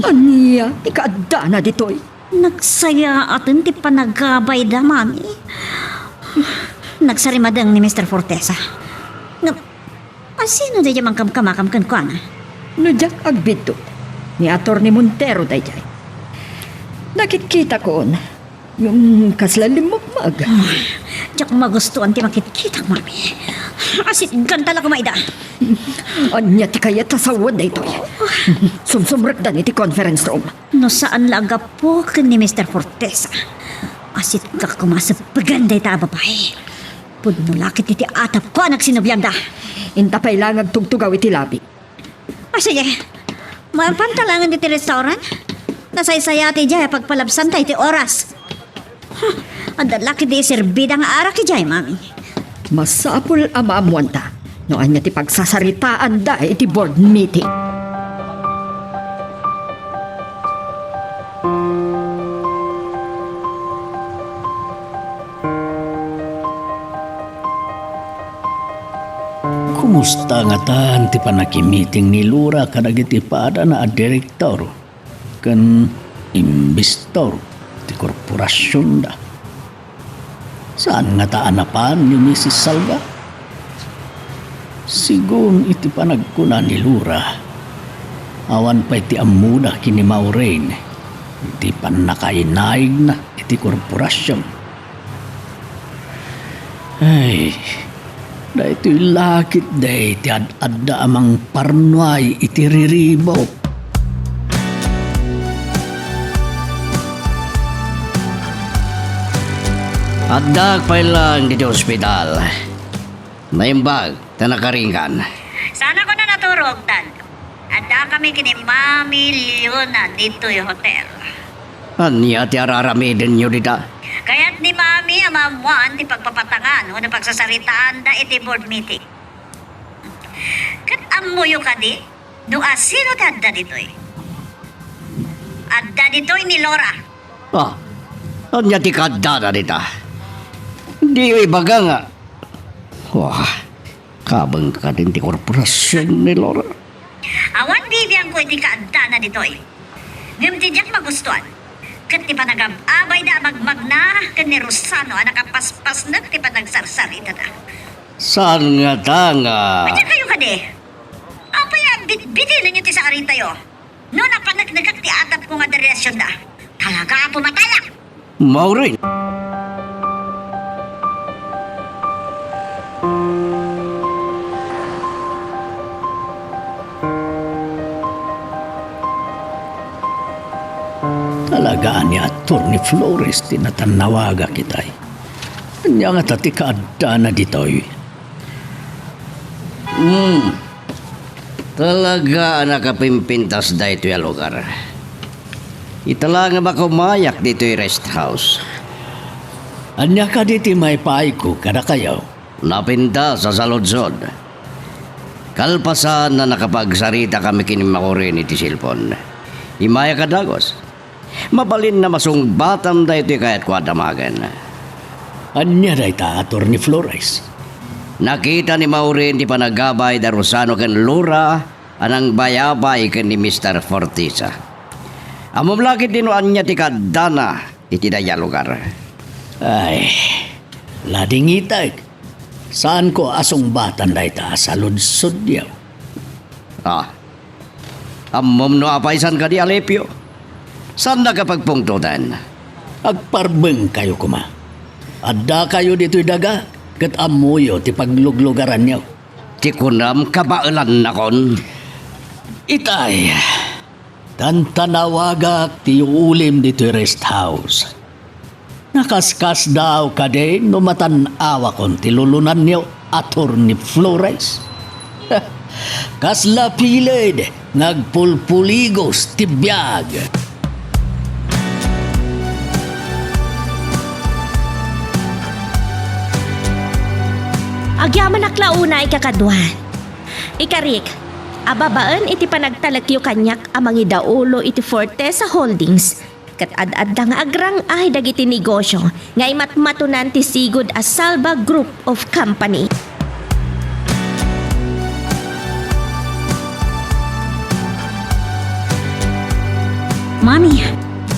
Ania ti kaaddana ditoy? Nagsayaaten ti panagabayda, Mami. Nagsarimadeng ni Mister Fortesa. Ngem, asino daydiay mangkamkamakam kenkuana? No diak agbiddut, ni Attorney Montero daydiay. Nakitkitakon. Ngem kasla limmukmag. Ah, diak magustuan ti makitkitak, Mami. Asitganta la koma ida. Ania ti kayat a sawen daytoy? Sumsumrekdan iti conference room. No saan la a gapu ken ni Mister Fortesa, asitgak koma a seppegan dayta a babai. Pudno la ketdi ti atapko a nagsinublianda. Inta pay la nga agtugtugaw iti lobby. Ah, sige. Mapan ta laengen iti restaurant. Nasaysayat idiay a pagpalabsanta iti oras. Huh, adda la ketdi iserbida nga arak idiay, Mami. Masapul a maammoanta no ania ti pagsasaritaanda iti board meeting. Kumusta ngatan ti pannakimiting ni Laura kadagiti padana a direktor ken imbestor ti korporasionda? Saan ngata a napan ni Misis Salva? Sigun iti panagkuna ni Laura, awan pay ti ammoda ken ni Maureen iti pannakainaigna iti korporasion. Ay, daytoy la ketdi ti ad-adda a mangparnuay iti riribuk. Addaak pay laeng ditoy ospital. Naimbag ta nakaringan. Saanakon a naturog, Dad. Addakami ken ni Mami Leona ditoy hotel. Ania ti araramidenyo dita? Kayat ni Mami a maammoan ti pagpapatangan wenno pagsasaritaanda iti board meeting. Ket ammoyo kadi no asino ti adda ditoy? Adda ditoy ni Laura. Ah, ania ti kaaddana dita? Diyo ibaga nga. Wah, kabeng kadin ti korporasion ni Laura. Awan bibiangko iti kaaddana ditoy. Ngem ti diak magustuan, ket ti panagab-abayda a magmagna ken ni Rosano a nakapaspasnek ti panagsarsaritada. Saan ngata nga? Ania kayo kadi? Apay a bitbitinenyo ti saritayo? No napaneknekak ti atapko nga adda relasionda, talaga a pumatayak! Maureen! Talaga a ni Attorney Flores ti natannawagak itay. Ania ngata ti kaaddana ditoy? Hmm. Talaga a nakapimpintas daytoy a lugar. Ita laeng a makumayak ditoy rest house. Ania kadi ti maipaayko kadakayo? Napintas a saludsod. Kalpasan a nakapagsaritakami ken ni Maureen iti cellphone, immayak a dagus. Mabalin a masungbatam daytoy kayatko a damagen. Ania dayta, Attorney Flores? Nakita ni Maureen ti panagabay da Rosano ken Laura a nangbayabay ken ni Mister Fortesa. Ammom la ketdi no ania ti kaaddana iti dayta a lugar. Ay, ladingitek. Saanko a sungbatan dayta a saludsodyo. Ah, ammom no apay saan kadi a lipyo? Saannak a pagpungtoten. Agparbengkayo koma. Addakayo ditoy daga, ket ammoyo ti pagluglugaranyo. Ti kunam, kabaelannakon. Itay, tantannawagak ti ulim ditoy rest house. Nakaskasdaaw kadi no matan-awakon ti lulunanyo, Attorney Flores? Kasla piled nga agpulpuligos ti biag. Agyamanak la unay, kakaduan. Ikarik, a babaen iti panagtalekyo kaniak a mangidaulo iti Fortesa Holdings, ket ad-adda nga agrang-ay dagiti negosio nga imatmatonan ti sigud a Salva Group of Company. Mami,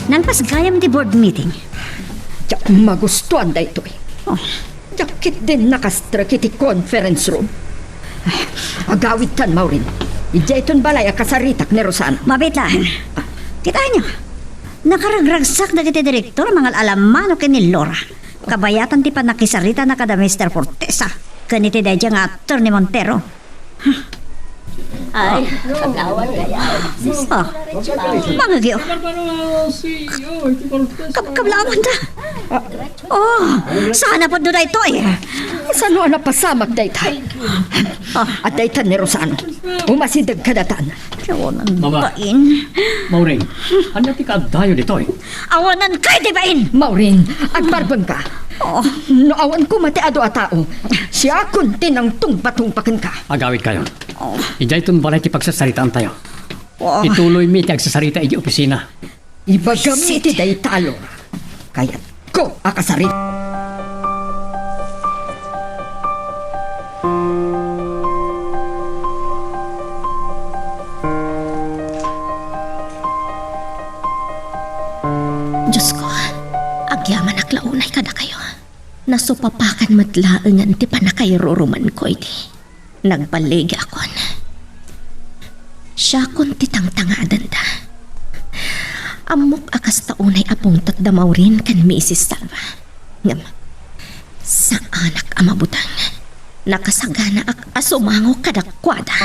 nalpas gayam ti board meeting. Diak magustuan daytoy. Oh. Diak ketdin nakastrek iti conference room. Agawidtan, Maureen. Idiayton balay a kasaritak ni Rosano. Mabiit laeng. Kitaenyo, nakaragragsak dagiti direktor a mangal-alamano ken ni Laura. Kabayatan ti pannakisaritana kada Mister Fortesa ken iti daydiay nga Attorney Montero. Ay, kablawan kaya. Oh, mangagyo. Kab-, kablawan ta. Oh, saan a pudno daytoy? Saan a napasamak dayta? Oh. Adda ita ni Rosano. Umasideg kadatan. Mama. Bain. Maureen, ania ti kaaddayo ditoy? Awanan kay di bain! Maureen, agparbeng ka. Oh. No awan koma ti adu a tao, siakon ti nangtungpatungpa kenka. Agawidkayon. Oh. Idiayton balay ti pagsasaritaantayo. Oh. Ituloymi ti agsasarita idiay opisina. Ibagam iti dayta, Laura. Kayatko a kasari. Diosko, agyamanak la unay kadakayo. Nasupapakan met laengen ti pannakairurumanko idi. Nagballigakon. Siakon ti tangtangadenda. Ammok a kasta unay a pungtot da Maureen ken Misis Salva. Ngem, saanak a mabuteng. Nakasaganaak a sumango kadakuada.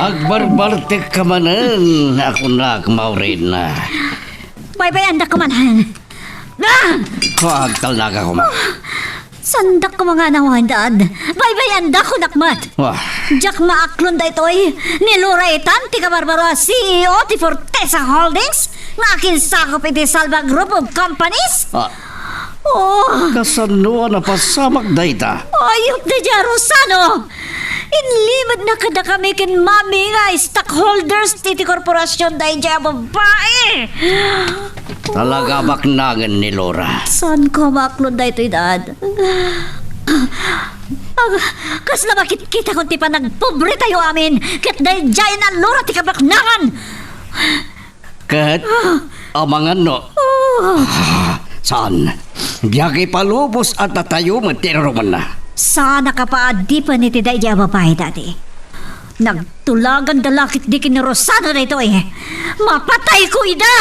Agbarbartek ka manen, a kunak, Maureen. Baybayandak manen. Ah! Agtalnaka koma. Sandak koma nga nawan, Dad. Baybayandak kunak met. Wah. Diak maaklon daytoy. Ni Laura itan ti kabarbaro a C E O ti Fortesa Holdings nga akinsakup iti Salva Group of Companies. Ah. Oh. Kasano a napasamak dayta? Ayup da dia, Rosano! Inlimedna kadakami ken Mami nga stockholders iti korporasion daydiay a babai. Talaga a baknangen ni Laura. Saanko a maaklon daytoy, Dad. Ag-, kasla makitkitakon ti panagpobretayo amin, ket daydiay a Laura ti kabaknangan. Ket, amangan no. Oh. Ah, saan? Diak ipalubos a datayo met ti irurumanna. Saanak a paadipen iti daydiay a babai, Daddy. Nagtulaganda la ketdi ken ni Rosano daytoy. Mapatayko ida!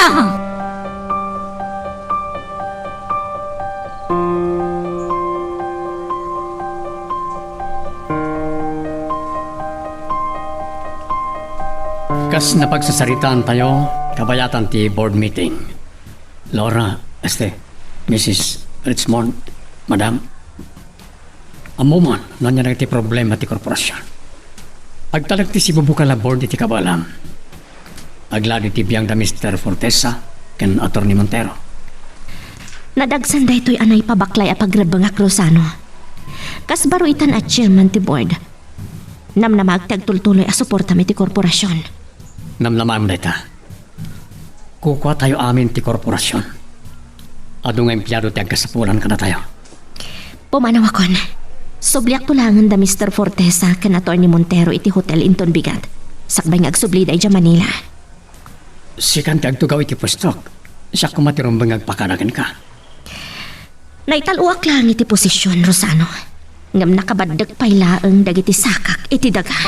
Kas napagsasaritaantayo, kabayatan ti board meeting. Laura, este, Misis Richmond, Madam, ammom no ania dagiti problema ti korporasion. Agtalek ti sibubukal a board iti kabaelam. Aglad iti biangda Mister Fortesa ken Attorney Montero. Nadagsen daytoy a naipabaklay a pagrebbengak, Rosano. Kas baro itan a chairman ti board, namnamaek ti agtultuloy a suportam iti korporasion. Namnamaem dayta. Kukuatayo amin ti korporasion. Adu nga empleado ti agkasapulan kadatayo. Pumanawakon. Subliakto laengen da Mister Fortesa ken Attorney Montero iti hotel inton bigat. Sakbay nga agsublida idiay Manila. Sikan ti agtugaw iti puestok. Siak koma ti rumbeng nga agpakada kenka. Naital-uak laeng iti posision, Rosano. Ngem nakabaddek pay laeng dagiti sakak iti daga.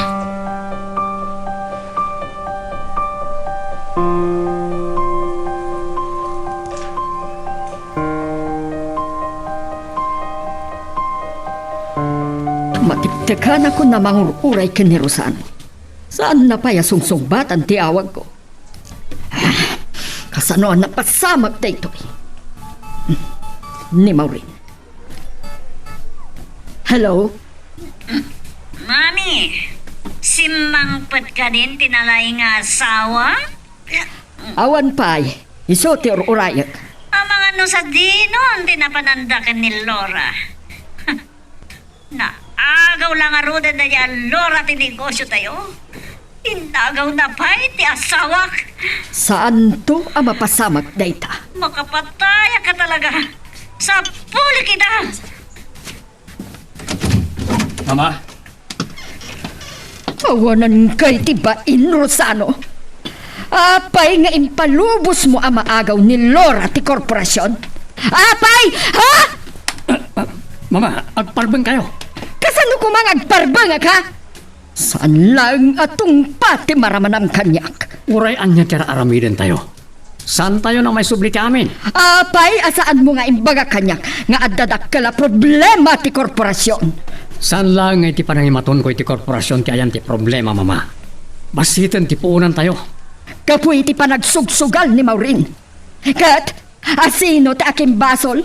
Matiktekanakon a mangur-uray ken ni Rosano. Saanna pay a sungsungbatan ti awagko. Ah, kasano a napasamak daytoy? Ni Maureen. Hello? Mami, simmangpet kadin ti nalaing nga asawa? Awan pay, isu ti ur-urayek. Amangan no sadinon ti napananda ken ni Laura. Naagaw la ngaruden daydiay a Laura ti negosiotayo. Inagawna pay ti asawak. Saanto a mapasamak dayta. Makapatayak ka talaga. Sapulik ita. Mama? Awanan kay ti bain, Rosano. Apay nga impalubosmo a maagaw ni Laura ti korporasion? Apay, ha? Ah, ah, Mama, agparbeng kayo. Kasano koma nga agparbengak, ha? Saan laeng a tungpa ti maramanam kaniak. Uray ania ti ar-aramidentayo, saantayo a maisubli ti amin. Apay a saanmo nga imbaga kaniak nga adda dakkel a problema ti korporasion? Saan laeng nga iti panangimatonko iti korporasion ti ayan ti problema, Mama. Basiten ti puonantayo. Gapu iti panagsugsugal ni Maureen. Ket asino ti akimbasol?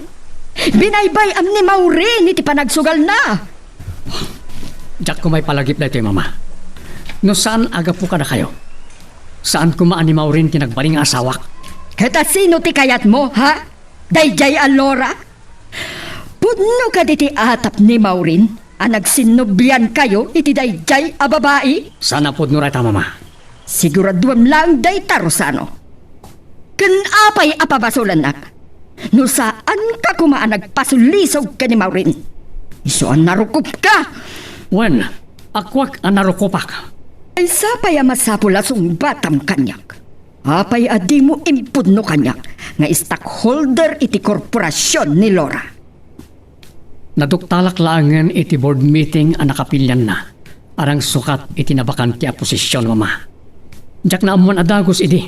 Binaybay-am ni Maureen iti panagsugalna. Diak koma ipalagip daytoy, Mama. No saan a gapu kadakayo, saan koma a ni Maureen ti nagbalin nga asawak. Ket asino ti kayatmo, ha? Daydiay a Laura? Pudno kadi ti atap ni Maureen a nagsinnobiankayo iti daydiay a babai? Saan a pudno dayta, Mama. Siguraduem laeng dayta, Rosano. Ken apay a pabasolennak? No saanka koma a nagpasulisog ken ni Maureen, isu a narukopka. Wen, akuak a narukopak. Maysa pay a masapul a sungbatam kaniak. Apay a dimo impudno kaniak nga stockholder iti korporasion ni Laura? Naduktalak laengen iti board meeting a nakapilianna a nangsukat iti nabakante a posision, Mama. Diak naammuan a dagus idi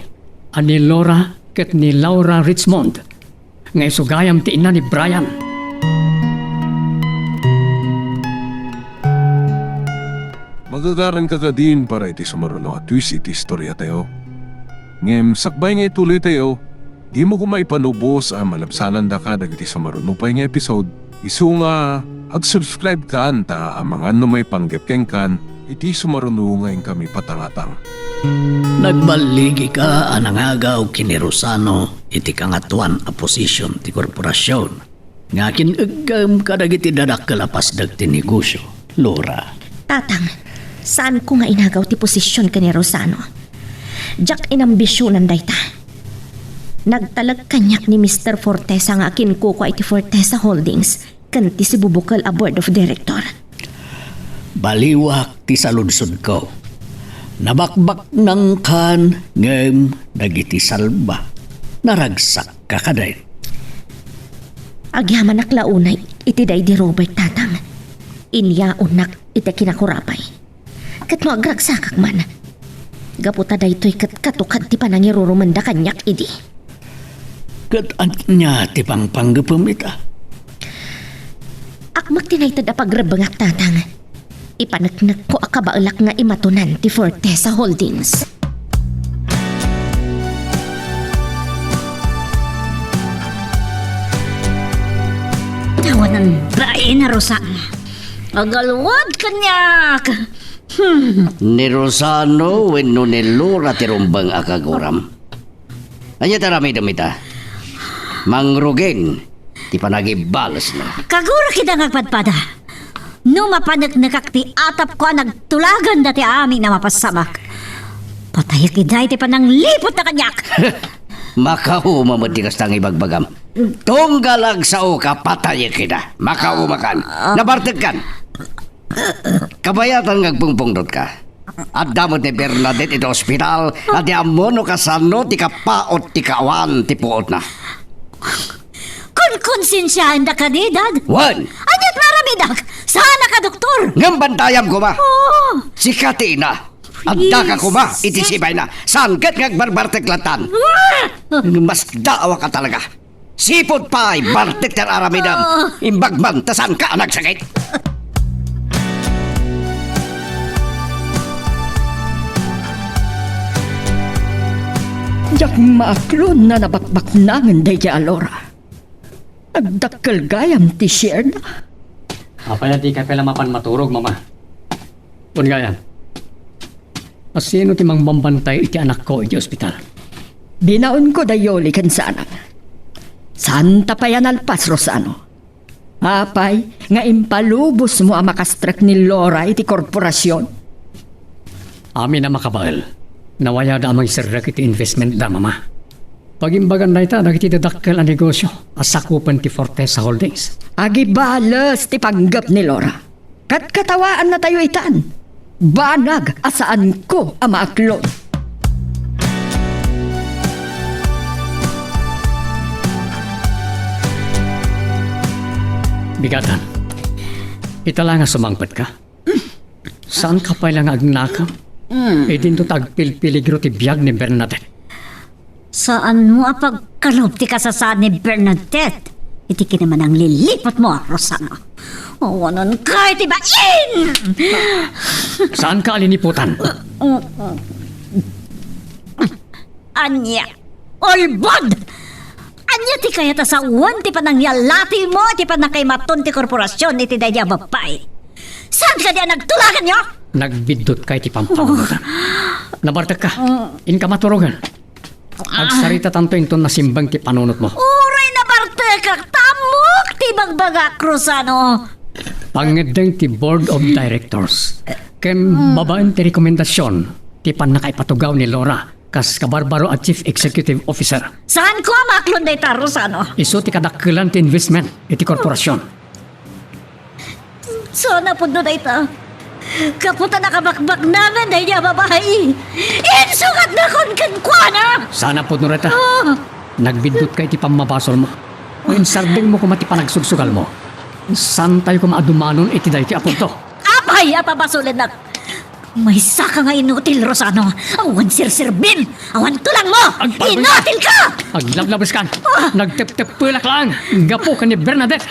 a ni Laura ket ni Laura Richmond nga isu gayam ti inna ni Brian. Magagaranka kadin para iti sumaruno a twist iti istoriatayo. Ngem sakbay nga ituloytayo, dimo koma ipalubos a malabsanandaka dagiti sumaruno pay nga episode. Isu nga, ag-subscribe kan ta amangan no maipanggep kenkan iti sumaruno nga inkami patangatang. Nagballigika a nangagaw ken ni Rosano iti kangatoan a posision ti korporasion nga kin-eggem kadagiti dadakkel a pasdek ti negosio, Laura. Tatang, saanko nga inagaw ti posision ken ni Rosano. Diak inambisionan dayta. Nagtalek kaniak ni Mister Fortesa nga akinkukua iti Fortesa Holdings ken ti sibubukel a board of director. Baliwak ti saludsodko. Nabakbaknangkan ngem dagiti salba, naragsakka kadin. Agyamanak la unay iti daydi Robert, Tatang. Inyaonnak iti kinakurapay. Ket no agragsakak man, gapu ta daytoy ket katukad ti panangirurumenda kaniak idi. Ket ania ti pangpanggepem ita? Akmak ti naited a pagrebbengak, Tatang. Ipaneknekko a kabaelak nga imatonan ti Fortesa Holdings. Awanan bain a Rosano. Agalwad kaniak. Hmm. Ni Rosano wenno ni Laura ti rumbeng a kaguram? Ania ti aramidem ita? Mangrugin ti panagibalesna. Kagurak ida nga agpadpada. No mapaneknekak ti atapko a nagtulagan dati amin a mapassamak, patayek ida iti panangliputna kaniak. Makauma met ti kasta nga ibagbagam. Tunggal agsaoka, patayek ida. Makaumakan. Ah. Nabartekkan. Kabayatan nga agpungpungtotka. Adda met ni Bernadette iti ospital, a di ammo no kasano ti kapaot ti kaawan ti puotna. Konkonsensiaenda kadi, Dad? Wen! Ania ti naramidak? Saan a kadoktor? Ngem bantayam koma. Oo. Sika ti ina. Addaka koma iti sibayna. Saan ket nga agbarbartek lattan? Ah! Masdaawaka talaga. Sipud pay, bartek ti ar-aramidem. Ah. Imbag man ta saanka a nagsakit. Diak maaklon a nabakbaknangen daydiay a Laura. Nagdakkel gayam ti share na. Apay a dika pay la mapan maturog, Mama? Wen gayam. Asino ti mangbambantay iti anakko iti ospital? Binaonko da Yoli ken Sanang. Saanta pay a nalpas, Rosano. Apay nga impalubosmo a makastrek ni Laura iti korporasion? Amin a makabael, nawayada a mangiserrek iti investment da, Mama. Pagimbagan dayta dagiti dadakkel a negosio a sakupen ti Fortesa Holdings. Agibales ti panggep ni Laura. Katkatawaannatayo itan. Banag a saanko a maaklon. Bigatan, ita la nga sumangpetka? Saanka pay la nga agnakam? Mm. Idinto ta agpilpiligro ti biag ni Bernadette. Saanmo a pagkalub ti kasasaan ni Bernadette iti kinamanangliliputmo, Rosano. Awananka iti bain! Saanka a liniputan? Ania? Ulbod! Ania ti kayat a sawen ti panangyallatimo iti pannakaimaton ti korporasion iti daydi a babbai? Saan kadi a nagtulaganyo? Nagbiddutka iti pampanunotan. Nabartekka. Mm. Inka maturogen. Ah. Agsaritatanto inton nasimbang ti panunotmo. Uray nabartekak, ta ammok ti ibagbagak, Rosano. Pangngeddeng ti Board of Directors ken babaen ti rekomendasion ti pannakaipatugaw ni Laura kas kabarbaro a Chief Executive Officer. Saanko a maaklon dayta, Rosano? Isu ti kadakkelan ti investment iti korporasion. Saan a pudno dayta. Gapu ta nakabakbaknangan daydi a babai, insukatakon kenkuana! Saan a pudno dayta. Ah! Nagbiddut ka iti pammabasolmo. Wen, sardengmo koma ti panagsugsugalmo. Saantayo koma a dumanon iti daytoy a punto. Apay a pabasolennak? Maysaka nga inutil, Rosano. Awan serserbim. Awan tulangmo. Agparbeng ka. Inutil ka! Aglablabes ka. Ah! Nagtepteppelak laeng gapu ken ni Bernadette.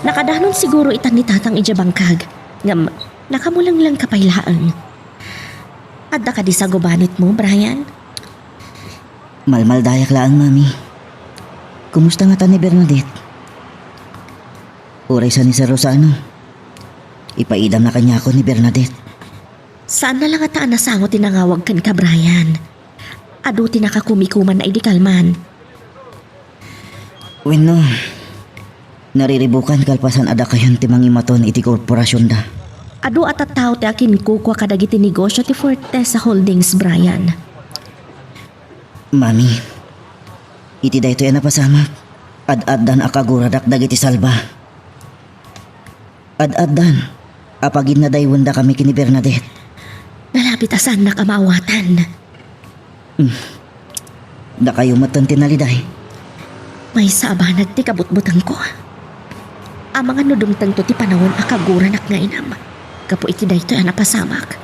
Nakadanon siguro itan ni Tatang idiay bangkag, ngem nakamulengleng ka pay laeng. Adda kadi sagubanitmo, Brian? Malmaldayak laeng, Mami. Kumusta ngata ni Bernadette? Uray saan ni Sir Rosano, ipaidamna kaniakon ni Bernadette. Saanna la ngata a nasango ti nangawag kenka, Brian. Adu ti nakakumikumanna idi kalman. Wenno, nariribukan kalpasan a dakayon ti mangimaton iti korporasionda. Adu a tattao ti akinkukua kadagiti negosio ti Fortesa Holdings, Brian. Mami, iti daytoy a napasamak, ad-addan a kaguradak dagiti salba. Ad-addan a paginnadaywendakami ken ni Bernadette. Nalabit a saannak a maawatan. Hmm. Dakayo metten ti naliday. Maysa a banag ti kabutbutengko. Amangan no dumtengto ti panawen a kaguranak nga inam gapu iti daytoy a napasamak.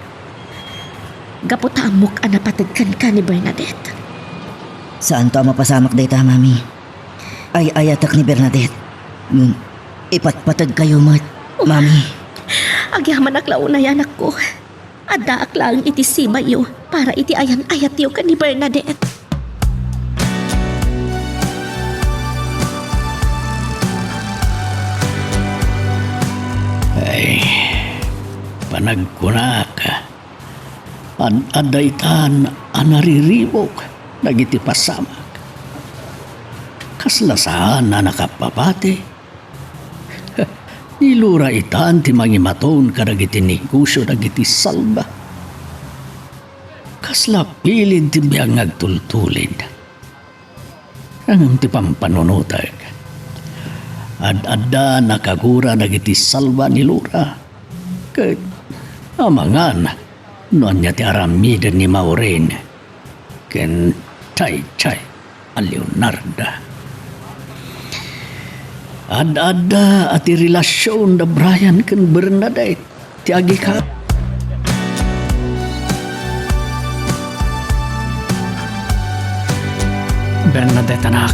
Gapu ta ammok a napateg kenka ni Bernadette. Saanto a mapasamak dayta, Mami. Ay-ayatek ni Bernadette. Ngem ipatpategkayo met, Mami. Agyamanak la unay, anakko. Addaak laeng iti sibayyo para iti ayan-ayatyo ken ni Bernadette. Ay, panagkunak, ad-adda itan a nariribuk dagiti pasamak. Kasla saan a nakapapati. Ni Lora itan ti mangimaton kadagiti negosio dagiti salba. Kasla pilin ti biag nga agtultulid. Ngem ti pampanunotek, ad-adda nakagura dagiti salba ni Lora. Ket amangan no ania ti aramiden ni Maureen ken Chay Chay a Leonarda. Ad-adda a ti relasion da Brian ken Bernadette ti agika. Bernadette, anak,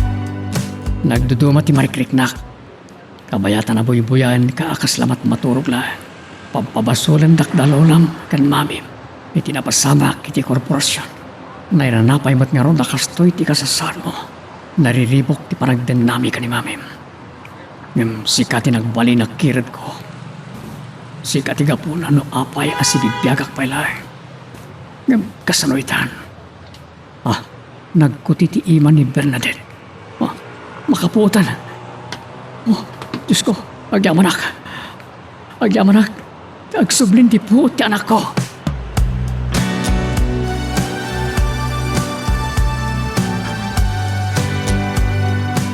nagduduma ti marikriknak. Kabayatan a buybuyaenka a kasla matmaturog laeng. Pabpabasolendak da lolam ken mamim iti napasamak iti korporasion. Nairana pay met ngarud a kastoy ti kasasaadmo. Nariribuk ti panagdennami ken ni mamim. Ngem sika ti nagbalin a kiredko. Sika ti gapuna no apay a sibibiagak pay laeng. Ngem kasano itan? Ah, nagkuti ti ima ni Bernadette. Ah, makapuotan. Oh, Diosko, agyamanak. Agyamanak. Agsublin ti puot ti anakko.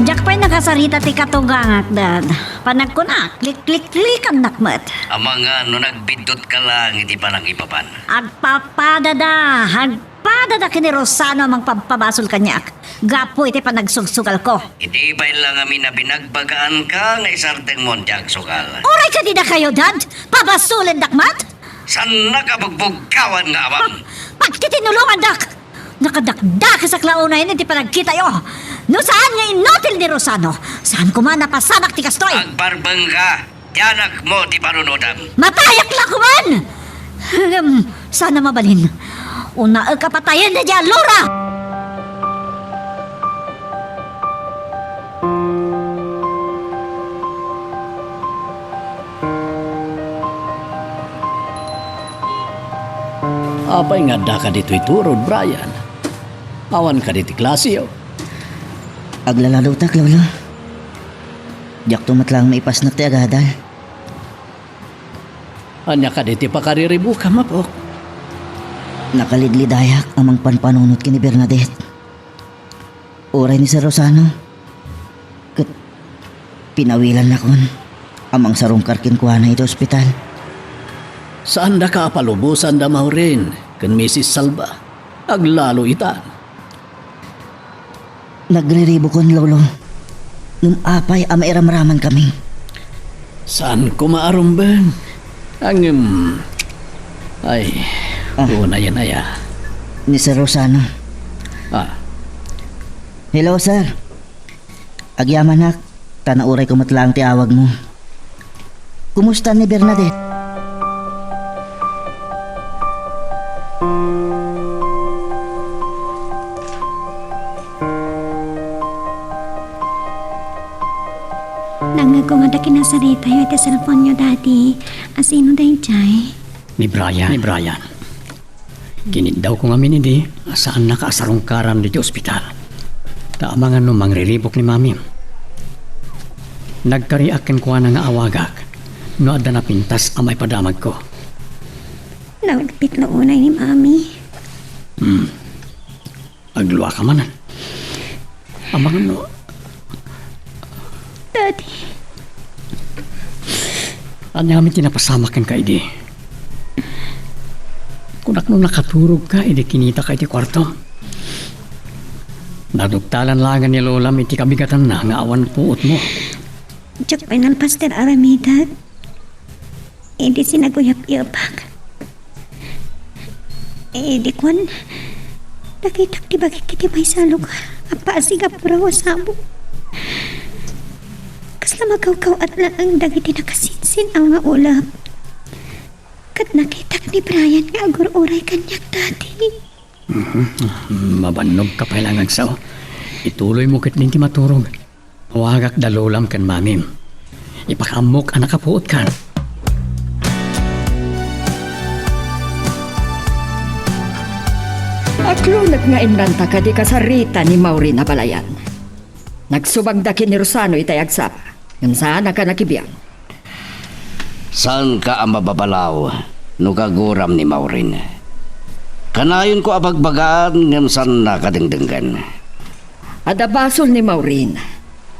Diak pay nakasarita ti katugangak, Dad. Panagkunak, likliklikannak met. Amangan no nagbiddut ka laeng iti panangipapan. Agpapadada, ag- Padada ken ni Rosano a mangpabpabasol kaniak gapu iti panagsugsugalko. Idi pay la ngamin a binagbagaanka nga isardengmon ti agsugal. Uray kadi dakayo, Dad? Pabasolendak met? Saannak a bugbuggawan nga amam. Pa-, pagtitinulongandak! Nakadakdakesak la unayen iti panagkitayo. No saan nga inutil ni Rosano, saan koma napasamak ti kastoy. Agbarbengka. Ti anakmo ti panunodam. Matayak la koman! Ngem, saan a mabalin. Unaek a patayen daydiay a Lora! Apay nga addaka ditoy turod, Brian? Awan kadi ti klaseyo? Aglaladotak, Lolo. Diakto met laeng maipasnek ti agadal. Ania kadi ti pakariribukam, apok? Nakalidlidayak a mangpanpanunot ken ni Bernadette. Uray ni Sir Rosano, ket pinawilannakon a mangsarungkar kenkuana iti ospital. Saandaka a palubosan da Maureen ken Misis Salva. Aglalo itan. Nagriribukon, Lolo. Ngem apay a mairamramankami? Saan ko maarumbeng? Ngem, ay, Ah. Unayen aya. Ni Sir Rosano. Ah. Hello, sir. Agyamanak, ta nauray ko met laeng ti awagmo. Kumusta ni Bernadette? Nangngegko nga adda kinasaritayo iti cellphone-yo, Daddy. Asino daydiay? Ni Brian. Ni Brian. Kiniddawko ngamin idi a saannaka a sarungkaran ditoy ospital. Ta amangan no mangriribuk ni Mamim. Nagkariak kenkuana nga awagak no adda napintas a maipadamagko. Naulpit la unay ni Mami. Hmm. Agluaka manen. Amangan no. Daddy. Ania ngamin ti napasamak kenka idi? Kunak no nakaturogka idi kinitaka iti kuarto. Naduktalan laengen ni Lolam iti kabigatanna nga awan puotmo. Diak pay nalpas ti aramidek. Idi sinaguyap-yapak. Idi kuan, nakitak ti bagik iti maysa a lugar a pasig a puraw a sabo. Kasla makawkaw-at laeng dagiti nakasinsin-aw nga ulep. Ket nakitak ni Brian nga agur-uray kaniak, Daddy. Mhm. Mabannogka pay laeng agsao. Ituloymo ketdin ti maturog. Awagak da Lolam ken Mamim. Ipakaammok a nakapuotkan. Aklonek nga imranta kadi kasarita ni Maureen a balayan. Nagsubagda ken ni Rosano itay agsapa, ngem saanaka nakibiang. Saanka a mababalaw no kaguram ni Maureen. Kanayonko a bagbagaan ngem saannaka dengdenggen. Adda basol ni Maureen,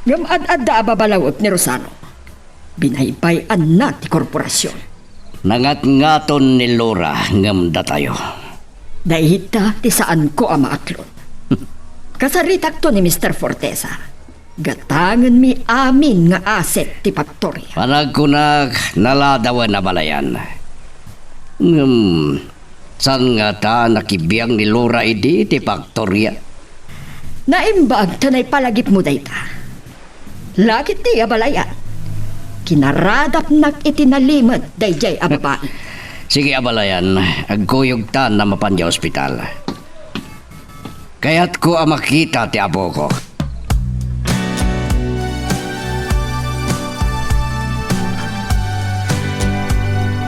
ngem ad-adda a babalawek ni Rosano. Binaybay-anna ti korporasion. Nangatngaton ni Laura ngem datayo. Dayta ti saanko a maaklon. Kasaritakto ni Mister Fortesa. Gatangenmi amin nga asset ti faktoria. Panagkunak, naladawen a balayan. Ngem, saan ngata nakibiang ni Laura idi ti faktoria? Naimbag ta naipalagipmo dayta. Lakit ti a balayan. Kinaradapnak iti nalimed daydiay a babai. Sige, a balayan, agkuyogtan a mapan idiay ospital. Kayatko a makita ti apoko.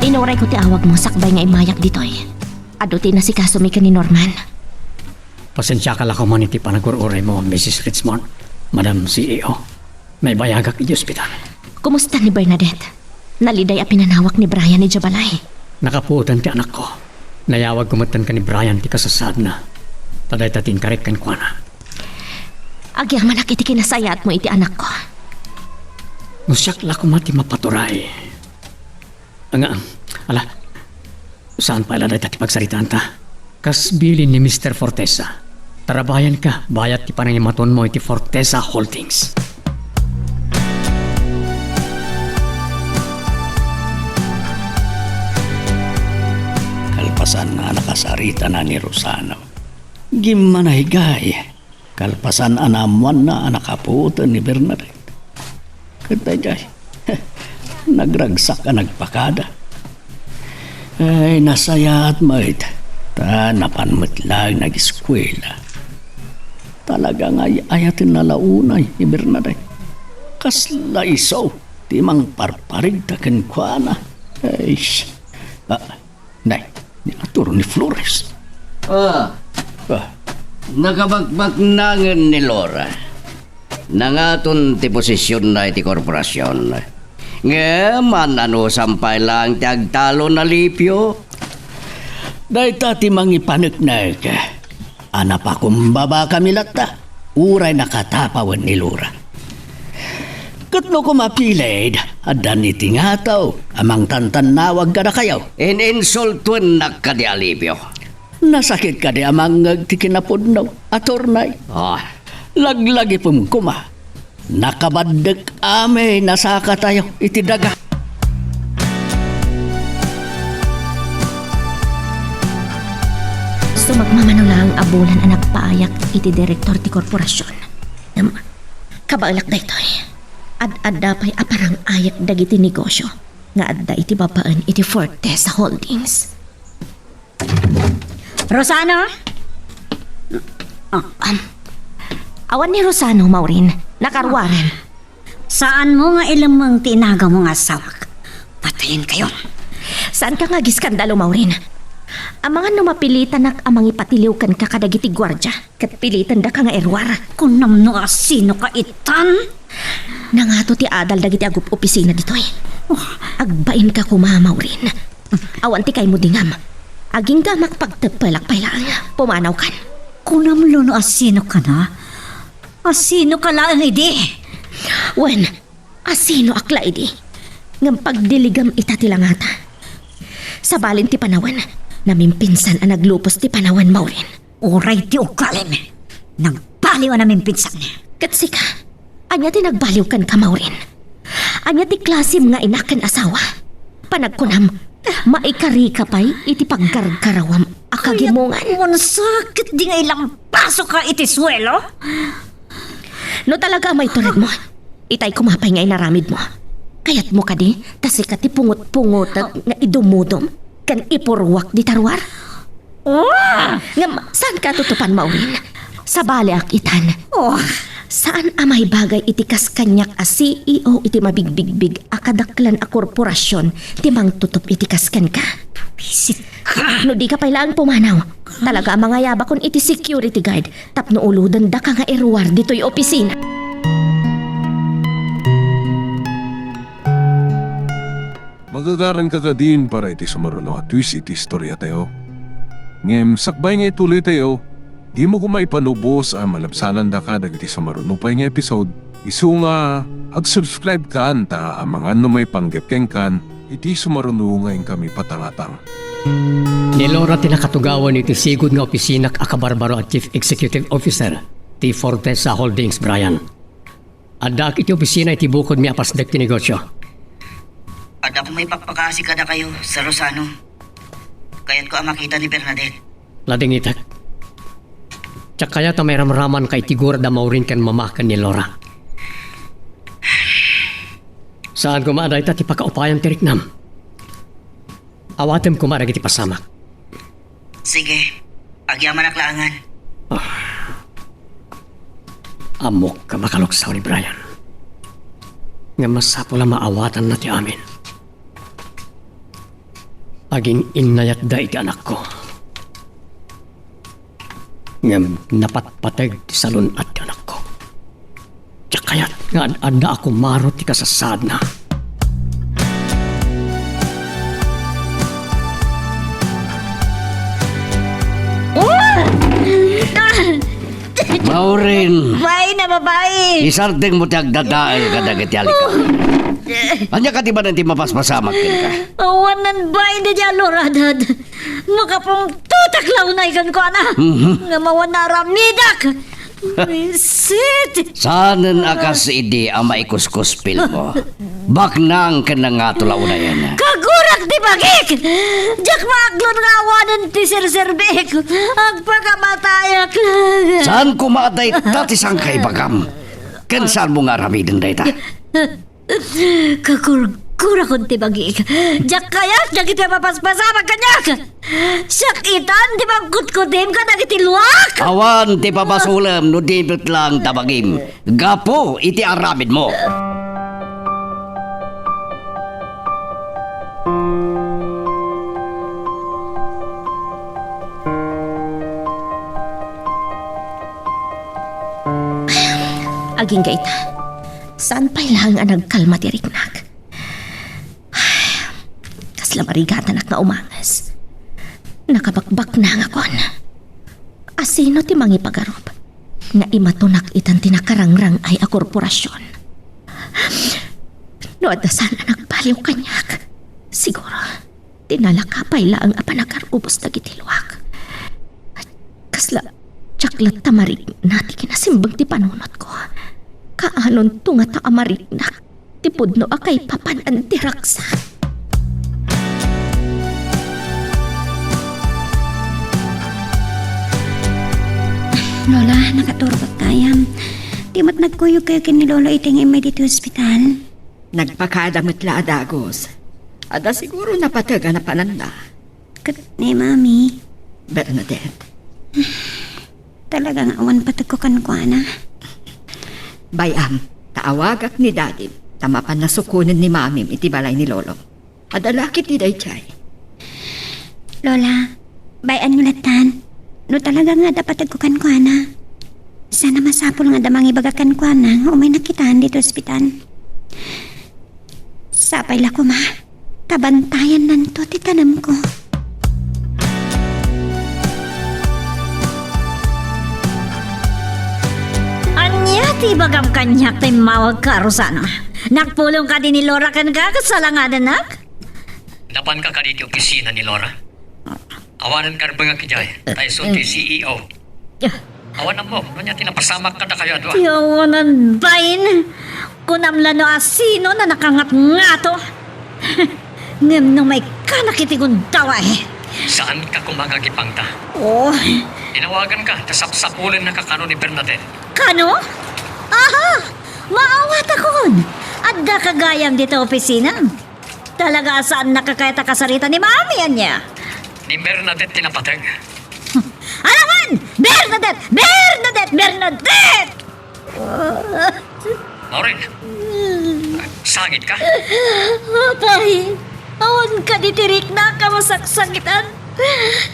Inurayko ti awagmo sakbay nga immayak ditoy. Adu ti inasikasomi ken ni Norman. Pasensiaka la koman iti panagur-uraymo, Missus Richmond, Madam C E O. Naibayagak iti ospital. Kumusta ni Bernadette? Naliday a pinanawak ni Brian idiay balay. Nakapuotan ti anakko. Nayawagko metten ken ni Brian ti kasasaadna. Ta dayta ti inkarek kenkuana. Agyamanak iti kinasayaatmo iti anakko. No siak la koma ti mapaturay. Nga, ala, saan pay la dayta ti pagsaritaanta? Kas bilin ni Mister Fortesa, tarabayanka bayat ti panangimatonmo iti Fortesa Holdings. Kalpasan a nakasaritana ni Rosano, gimmanay gay. Kalpasan a naammoanna a nakapuoten ni Bernadette. Ket daydiay, nagragsak a nagpakada. Ay, nasayaat met, ta napan met laeng nagiskuela. Talaga nga ay-ayatenna la unay ni Bernadette. Kasla isu ti mangparparigda kenkuana. Ay, ah, Nay, ni Arturo, ni Flores. Ah. Ah. Nakabakbaknangen ni Laura. Nangaton ti posisionna iti korporasion. Ngem, an-anusam pay laeng ti agtalon a Lipio. Dayta ti mangipaneknek a napakumbabakami latta, uray nakatapawen ni Laura. Ket no koma piled, adda ni ti ngataw a mangtantannawag kadakayo. In-insultuennak kadi, Alipio? Nasakit kadi a mangngeg ti kinapudno, attorney? Ah. Laglagipem koma. Nakabaddek amin a sakatayo iti daga. Sumagmamano laeng a bulan a nagpaayak iti direktor ti korporasion. Ngem, kabaelak daytoy. Ad-adda pay a parang-ayak dagiti negosio nga adda iti babaen iti Fortesa Holdings. Rosano? Ah, um, awan ni Rosano, Maureen. Nakaruaren. Saanmo nga ilemmeng ti inagawmo nga asawak. Patayenkayo. Saanka nga agiskandalo, Maureen? Amangan no mapilitanak a mangipatiliw kenka kadagiti guardia, ket pilitendaka nga iruar. Kunam no asinoka itan? Nangato ti adal dagiti agup-opisina ditoy. Oh. Agbainka koma, Maureen. Awan ti kaymo dingam. Aginggamak pagteppelak pay laeng. Pumanawkan. Kunamlo no asinoka na? Asinoka laeng idi? Wen, asinoak la idi? Ngem pagdiligam ita ti langata. Sabali ti panawen, namimpinsan a naglupos ti panawen, Maureen. Uray ti ugalim, nagbaliw a namimpinsan. Ket sika, ania ti nagbaliw kenka, Maureen? Ania ti klasim nga ina ken asawa? Panagkunam, maikarika pay iti paggargarawam a kagimongan. Kayat mo, sakit di nga ilampasoka iti suelo? No talaga a maituredmo, itay koma pay nga inaramidmo. Kayatmo kadi ta sika ti pungot-pungotek nga idumudom ken ipurruak dita ruar? Oh! Ngem, saanka tutupan, Maureen? Sabaliak itan. Oh! Saan a maibagay iti kas kaniak a C E O iti mabigbigbig a kadaklan a korporasion ti mangtutup iti kas kenka. Bisit ka! No dika pay laeng pumanaw, talaga a mangayabakon iti security guard tapno ulodendaka nga iruar ditoy opisina. Magagaranka kadin para iti sumaruno a twist iti istoriatayo. Ngem sakbay nga ituloytayo, dimo koma ipanubos a malabsanandaka dagiti sumaruno pay nga episode, isu nga ag-subscribe kan ta amangan no maipanggep kenkan iti sumaruno nga inkami patangatang. Ni Laura ti nakatugawan iti sigud nga opisina a kabarbaro a Chief Executive Officer ti Fortesa Holdings, Brian. Addaak iti opisina iti bukodmi a pasdek ti negosio. Adda koma ipakpakaasi kadakayo, Sir Rosano. Kayatko a makita ni Bernadette. Ladingitek. Diak kayat a mairamramanka iti gura da Maureen ken mama ken ni Laura. Saan koma a dayta ti pakaupayan ti riknam. Awatem koma dagiti pasamak. Sige, agyamanak laengen. Ah. Ammok a makaluksaw ni Brian. Ngem masapul a maawatanna ti amin. Agin-innayatda iti anakko. Ngem napatpateg ti salun-at ti anakko. Diak kayat nga ad-adda a kumaro ti kasasaadna. Maureen! Bain a babai! Isardengmo ti agdadael kadagiti alikan. Ania kadi manen ti mapaspasamak kenka? Awanen bain daydiay a luradad. Makapungtotak la unay kenkuana. Mhm. Nga mawan a aramidak. Wisit. Saanen a kas idi a maikuskuspilmo. Baknang ken nangato la unayen. Kagurak ti bagik! Diak maaklon nga awanen ti serserbik. Agpakamatayak lang. Saan koma a dayta ti sangkaibagam? Ken saanmo nga aramiden dayta? Kakurkurakon ti bagik. Diak kayat dagiti mapaspasamak kaniak. Siak itan ti mangkutkutim kadagiti luak. Awan ti pabasolem no di met lang ta bagim gapu iti aramidmo. Agingga ita, saan pay laeng a nagkalma ti riknak. Kasla marigatanak nga umanges. Nakabakbaknangakon. Asino ti mangipagarup nga imatonak itan ti nakarangrang-ay a korporasion? No adda saan a nagbaliw kaniak, siguro, ti nalaka pay laeng a panagarubos dagiti luak. Kasla, diak latta marikna ti kinasimbag ti panunotko. Kaanonto ngata a mariknak ti pudno a kaipapanan ti raksa? Lola, nakaturbot gayam. Di met nagkuyogkayo ken ni Lolo iti nga immay ditoy ospital? Nagpakada met la a dagus. Adda siguro napateg a napananda. Ket ni Mami? Bernadette. Talaga nga awan pategko kenkuana. Bay-am, ta awagak ni Dadim, ta mapan a sukonen ni Mamim iti balay ni Lolo. Adda la ketdi daydiay. Lola, bay-anyo lattan. No talaga nga adda pategko kenkuana, saan a masapul nga adda mangibaga kenkuana nga umaynak itan ditoy ospital. Sapay la koma, ta bantayannanto ti tanemko. Ania ti ibagam kaniak ta immawagka, Rosana? Nagpulong kadi ni Lora kenka ket salangadannak? Napanka kadi iti opisina ni Lora? Awanen karbengak idiay, ta isu ti C E O. Awan ammo, no ania ti napasamak kadakayo a dua. Ti awanan bain. Kunam la no asino na nakangatngato. Ngem no maikkanak iti gundaway. Saanka koma nga agipangta? Oh. Inawaganka, ta sapsapulennaka kano ni Bernadette. Kano? Aha! Maawatakon! Addaka gayam dita opisina. Talaga a saannaka kayat a kasarita ni Mami, ania? Ni Bernadette ti napateg. Alangan! Bernadette! Bernadette! Bernadette! Maureen, sangitka? Apay, awan kadi ti riknak a masaksakitan.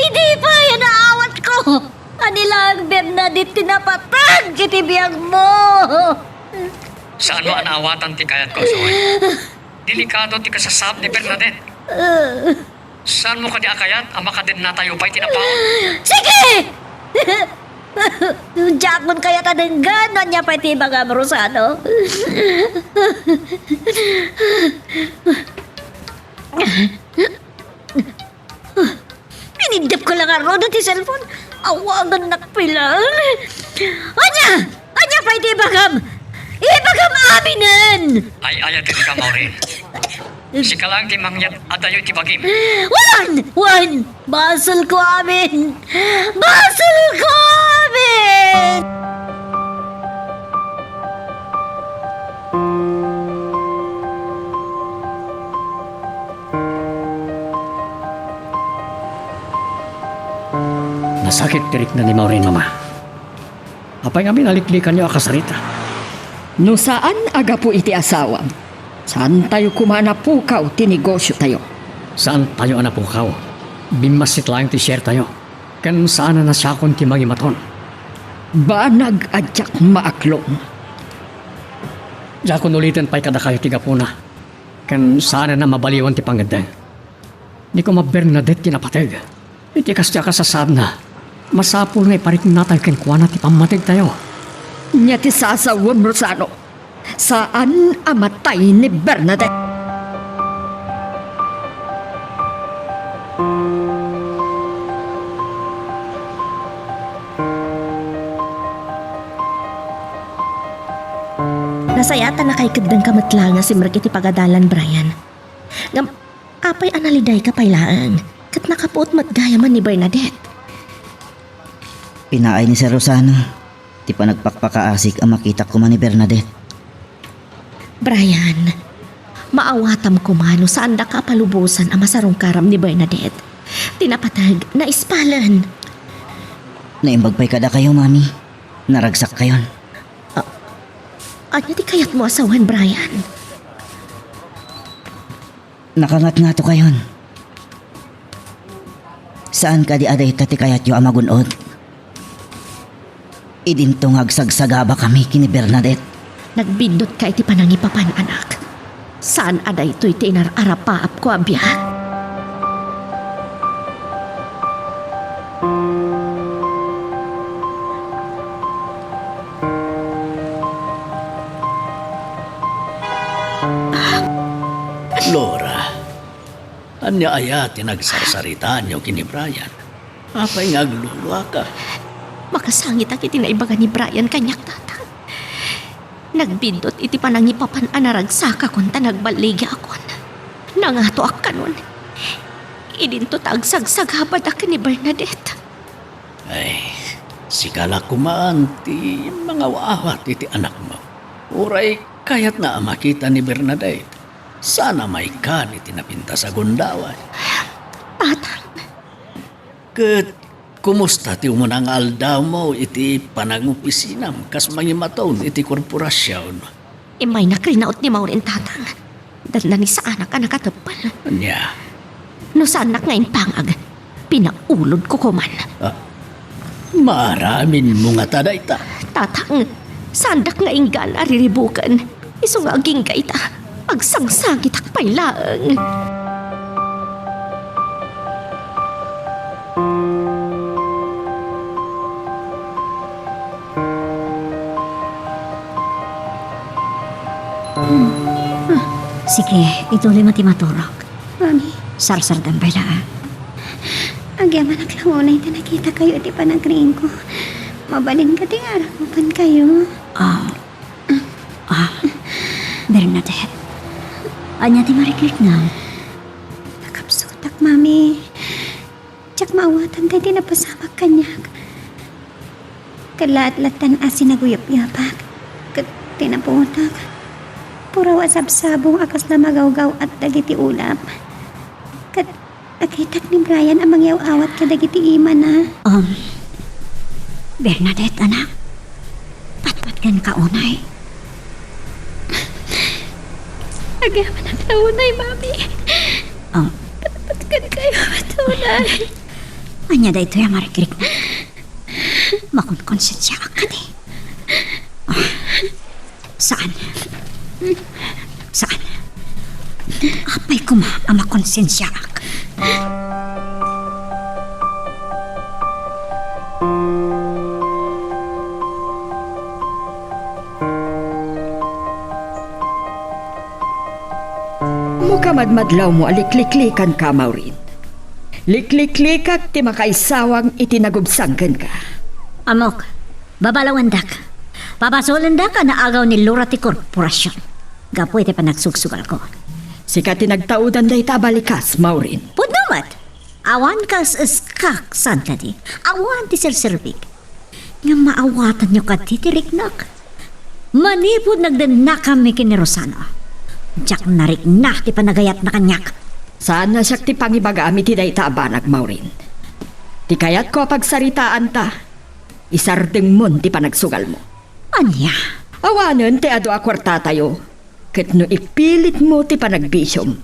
Idi pay a naawatko, ania laeng Bernadette ti napateg iti biagmo. Saanmo a naawatan ti kayatko, Zoe? Delikado ti kasasaad ni Bernadette. Saanmo kadi a kayat a makadennatayo pay ti napaut? Sige! Diakon kayat a denggen no ania pay ti ibagam, Rosana. Iniddep ko la ngarud ti cellphone. Awagannak pay laeng. Ania? Ania pay ti ibagam? Ibagam aminen! Ay-ayatenka, Maureen. Sika laeng ti mangyat a dayo ti bagim. Wen! Wen! Basolko amin! Basolko amin! Nasakit ti rikna ni Maureen, Mama. Apay ngamin a liklikanyo a kasarita? No saan a gapu iti asawam, saantayo koma a napukaw ti negosiotayo. Saantayo a napukaw. Bimmassit laeng ti sharetayo. Ken saan a nasiakon ti mangimaton. Banag a diak maaklong. Diakon uliten pay kadakayo ti gapuna. Ken saan a mabaliwan ti pangngeddeng. Ni koma Bernadette ti napateg. Iti kasta a kasasaadna, masapul nga ipariknatayo kenkuana ti pammategtayo. Nia ti sasawem, Rosana. Saan a matay ni Bernadette. Nasayaat a nakaikeddengka met laeng a simrek iti pagadalan, Brian. Ngem, apay a nalidayka pay laeng, ket nakapuot met gayamen ni Bernadette? Pinaay ni Sir Rosana ti panagpakpakaasik a makitak koma ni Bernadette. Brian, maawatam koma no saandaka a palubosan a masarungkaram ni Bernadette. Ti napateg, naispalen. Naimbag pay kadakayo, Mami. Naragsak kayon. Ah, ania ti kayatmo a sawen, Brian? Nakangatngato kayon. Saan kadi a dayta ti kayatyo a magun-od? Idinto nga agsagsagabakami ken ni Bernadette. Nagbiddut ka iti panangipapan, anak. Saan a daytoy ti inar-arapaapko a biag. Laura, ania aya ti nagsarsaritaanyo ken ni Brian? Apay nga agluluaka? Makasangitak iti naibaga ni Brian kaniak, Tatang. Nagbiddut iti panangipapan a naragsakakon ta nagballigiakon. Nangatoak kanon. Idinto ta agsagsagabadak ken ni Bernadette. Ay, sika la koman ti mangaw-awat iti anakmo. Uray kayatna a makita ni Bernadette, saan a maikkan iti napintas a gundaway. Tatang. Ket kumusta ti umuna nga aldawmo iti panangopisinam kas mangimaton iti korporasion? Immay nakrinaut ni Maureen, Tatang. Dandani saanak a nakateppel. Ania? No saannak nga impangag, pinaulodko koman. Ah, maaraminmo ngata dayta? Tatang, saandak nga inggan a riribuken. Isu nga agingga ita, agsangsangitak pay laeng. Sige, ituloy mo ti maturog. Mami. Sarsardeng pay la, a. Agyamanak la unay ta nakitakayo iti panagriingko. Mabalin kadi nga arammopenkayo? Ah. Ah. Bernadette. Ania ti marikriknam? Nakapsutak, Mami. Diak maawatan daydi napasamak kaniak. Kallaat lattan a sinaguyop-yopak ket tinaputak. Puraw a sabsabong a kasla magawgaw-at dagiti ulap. Ket akitak ni Brian a mangyaw-awat kadagiti imana. Um, Bernadette, anak, patpatgenka unay. Agyamanak la unay, Mami. Um, patpatgenkayo met unay. Ania daytoy a marikriknam? Makonkonsensiaak kadi? Ah, saan. Saan. Apay koma a makonsensiaak. Mo ka madmadlawmo a likliklikanka, Maureen. Likliklikak ti makaisawang iti nagubsang kenka. Ammok, babalawendak. Pabasolendak a naagaw ni Laura ti korporasion gapu iti panagsugsugalko. Sika ti nagtaudan dayta a balikas, Maureen. Pudno met. Awan kas eskak, saan kadi? Awan ti serserbik. Ngem maawatanyo kadi ti riknak? Manipud nagdennakanmi ken ni Rosano, diak narikna ti panagayatna kaniak. Saan a siak ti pangibagam iti dayta a banag, Maureen. Ti kayatko a pagsaritaanta, isardengmon ti panagsugalmo. Ania? Awanen ti adu a kuartatayo. Ket no ipilitmo ti panagbisiom,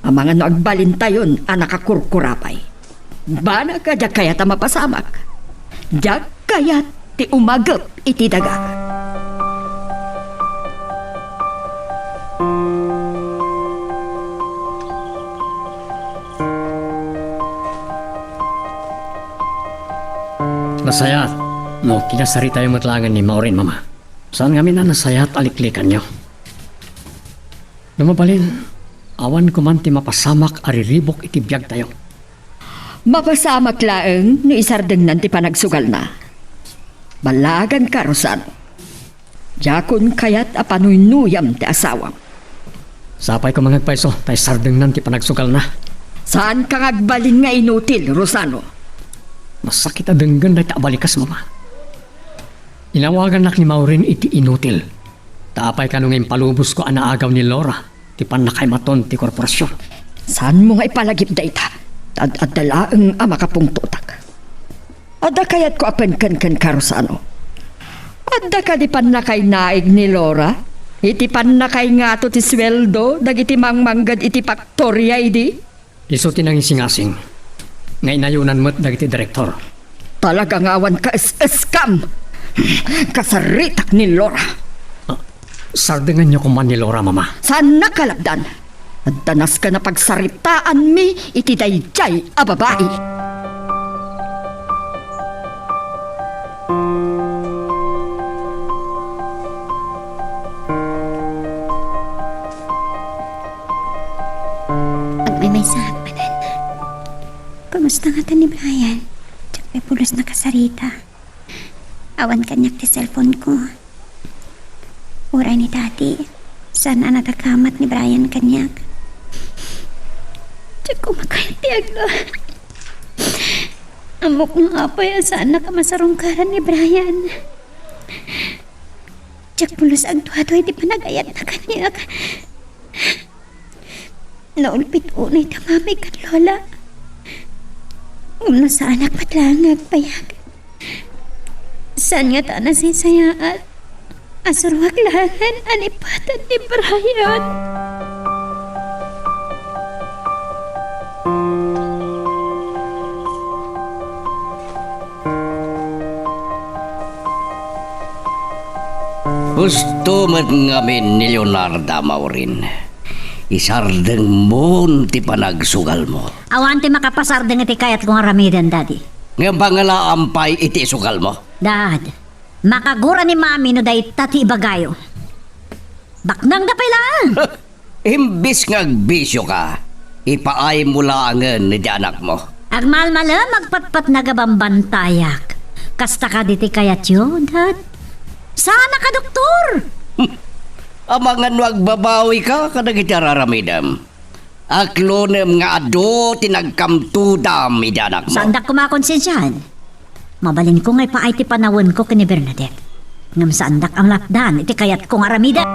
amangan no agbalintayon a nakakurkura pay. Banag a diak kayat a mapasamak. Diak kayat ti umagep iti daga. Nasayaat no kinasaritayo met laengen ni Maureen, Mama. Saan ngamin a nasayaat a liklikanyo. No mabalin, awan koman ti mapasamak a riribuk iti biagtayo. Mapasamak laeng no isardengnan ti panagsugalna. Ballaganka, Rosano. Diakon kayat a panuynuyam ti asawam. Sapay koma nga agpayso ta isardengnan ti panagsugalna. Saanka nga agbalin nga inutil, Rosano. Masakit a denggen dayta a balikas, Mama. Inawagannak ni Maureen iti inutil. Ta apay kano nga impalubosko a naagaw ni Laura ti pannakaimaton ti korporasion? Saanmo nga ipalagip dayta? Ta ad-adda laeng a makapungtotak. Adda kayatko a penken kenka, Rosano. Adda kadi pannakainaig ni Laura iti pannakaingato ti sueldo dagiti mangmangged iti faktoria idi? Isu ti nangisingasing nga inayonan met dagiti direktor. Talaga nga awan kaes-eskam! Kasaritak ni Laura! Ah, sardenganyo koman ni Laura, Mama. Saannak a lapdan! Adda nasken a pagsaritaanmi iti daydiay a babai! Kumusta ngata ni Brian? Diak pay pulos nakasarita. Awan kaniak ti cellphone ko. Uray ni Daddy, saan a nadakamat ni Brian kaniak. Diak makayat ti agna. Ammok nga apay a saannak a masarungkaran ni Brian. Diak pulos agduadua iti panagayatna kaniak. Naulpit unay ti mami ken lola. Ngem no saanak met laeng nga agbayag, saan ngata a nasaysayaat a suroak laengen a naipatan ni Brian. Husto met ngamin ni Leonarda, Maureen. Isardengmon ti panagsugalmo. Awan ti makapasardeng iti kayatko nga aramiden, Daddy. Ngem pangalaam pay iti isugalmo? Dad, makagura ni Mami no dayta ti ibagayo. Baknangda pay laeng. Imbis nga agbisioka, ipaaymo laengen iti anakmo. Agmalmalem, agpatpatnag a bambantayak. Kasta kadi ti kayatyo, Dad? Saanak a doktor! Amangan no agbabawika kadagiti ar-aramidem. Aklonem nga adu ti nagkamtudam iti anakmo. Saandak koma a konsensiaan. Mabalinko nga ipaay ti panawenko ken ni Bernadette. Ngem saandak a malapdan iti kayatko nga aramiden.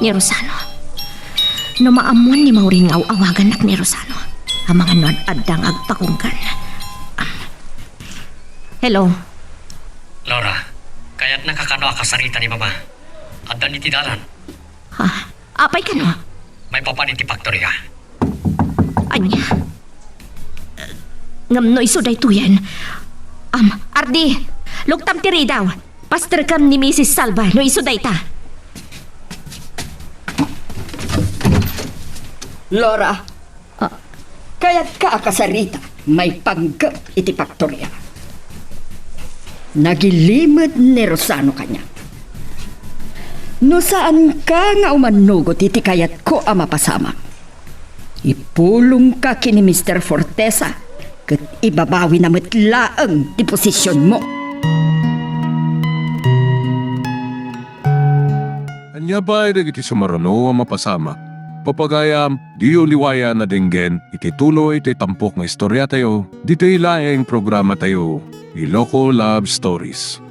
Ni Rosano. No maammuan ni Maureen nga aw-awagannak ni Rosano, amangan no ad-adda nga agpakunggan. Hello? Laura, kayatnak a kano a kasarita ni Mama. Addan iti dalan. Ha? Apay kano? Maipapan iti faktoria. Ania? Ngem no isu daytoyen, am, Ardi, luktam ti ridaw. Pasterkam ni Misis Salva no isu dayta. Laura, kayatka a kasarita maipanggep iti faktoria. Nagilimed ni Rosano kaniak. No saanka nga umanugot iti kayatko a mapasamak, ipulongka ken ni Mister Fortesa ket ibabawina met laeng ti posisionmo. Ania pay dagiti sumaruno a mapasamak? Papagayam, diyo liwayan a denggen iti tuloy ti tampok nga istoriatayo, ditoy laeng programatayo, Iloko Love Stories.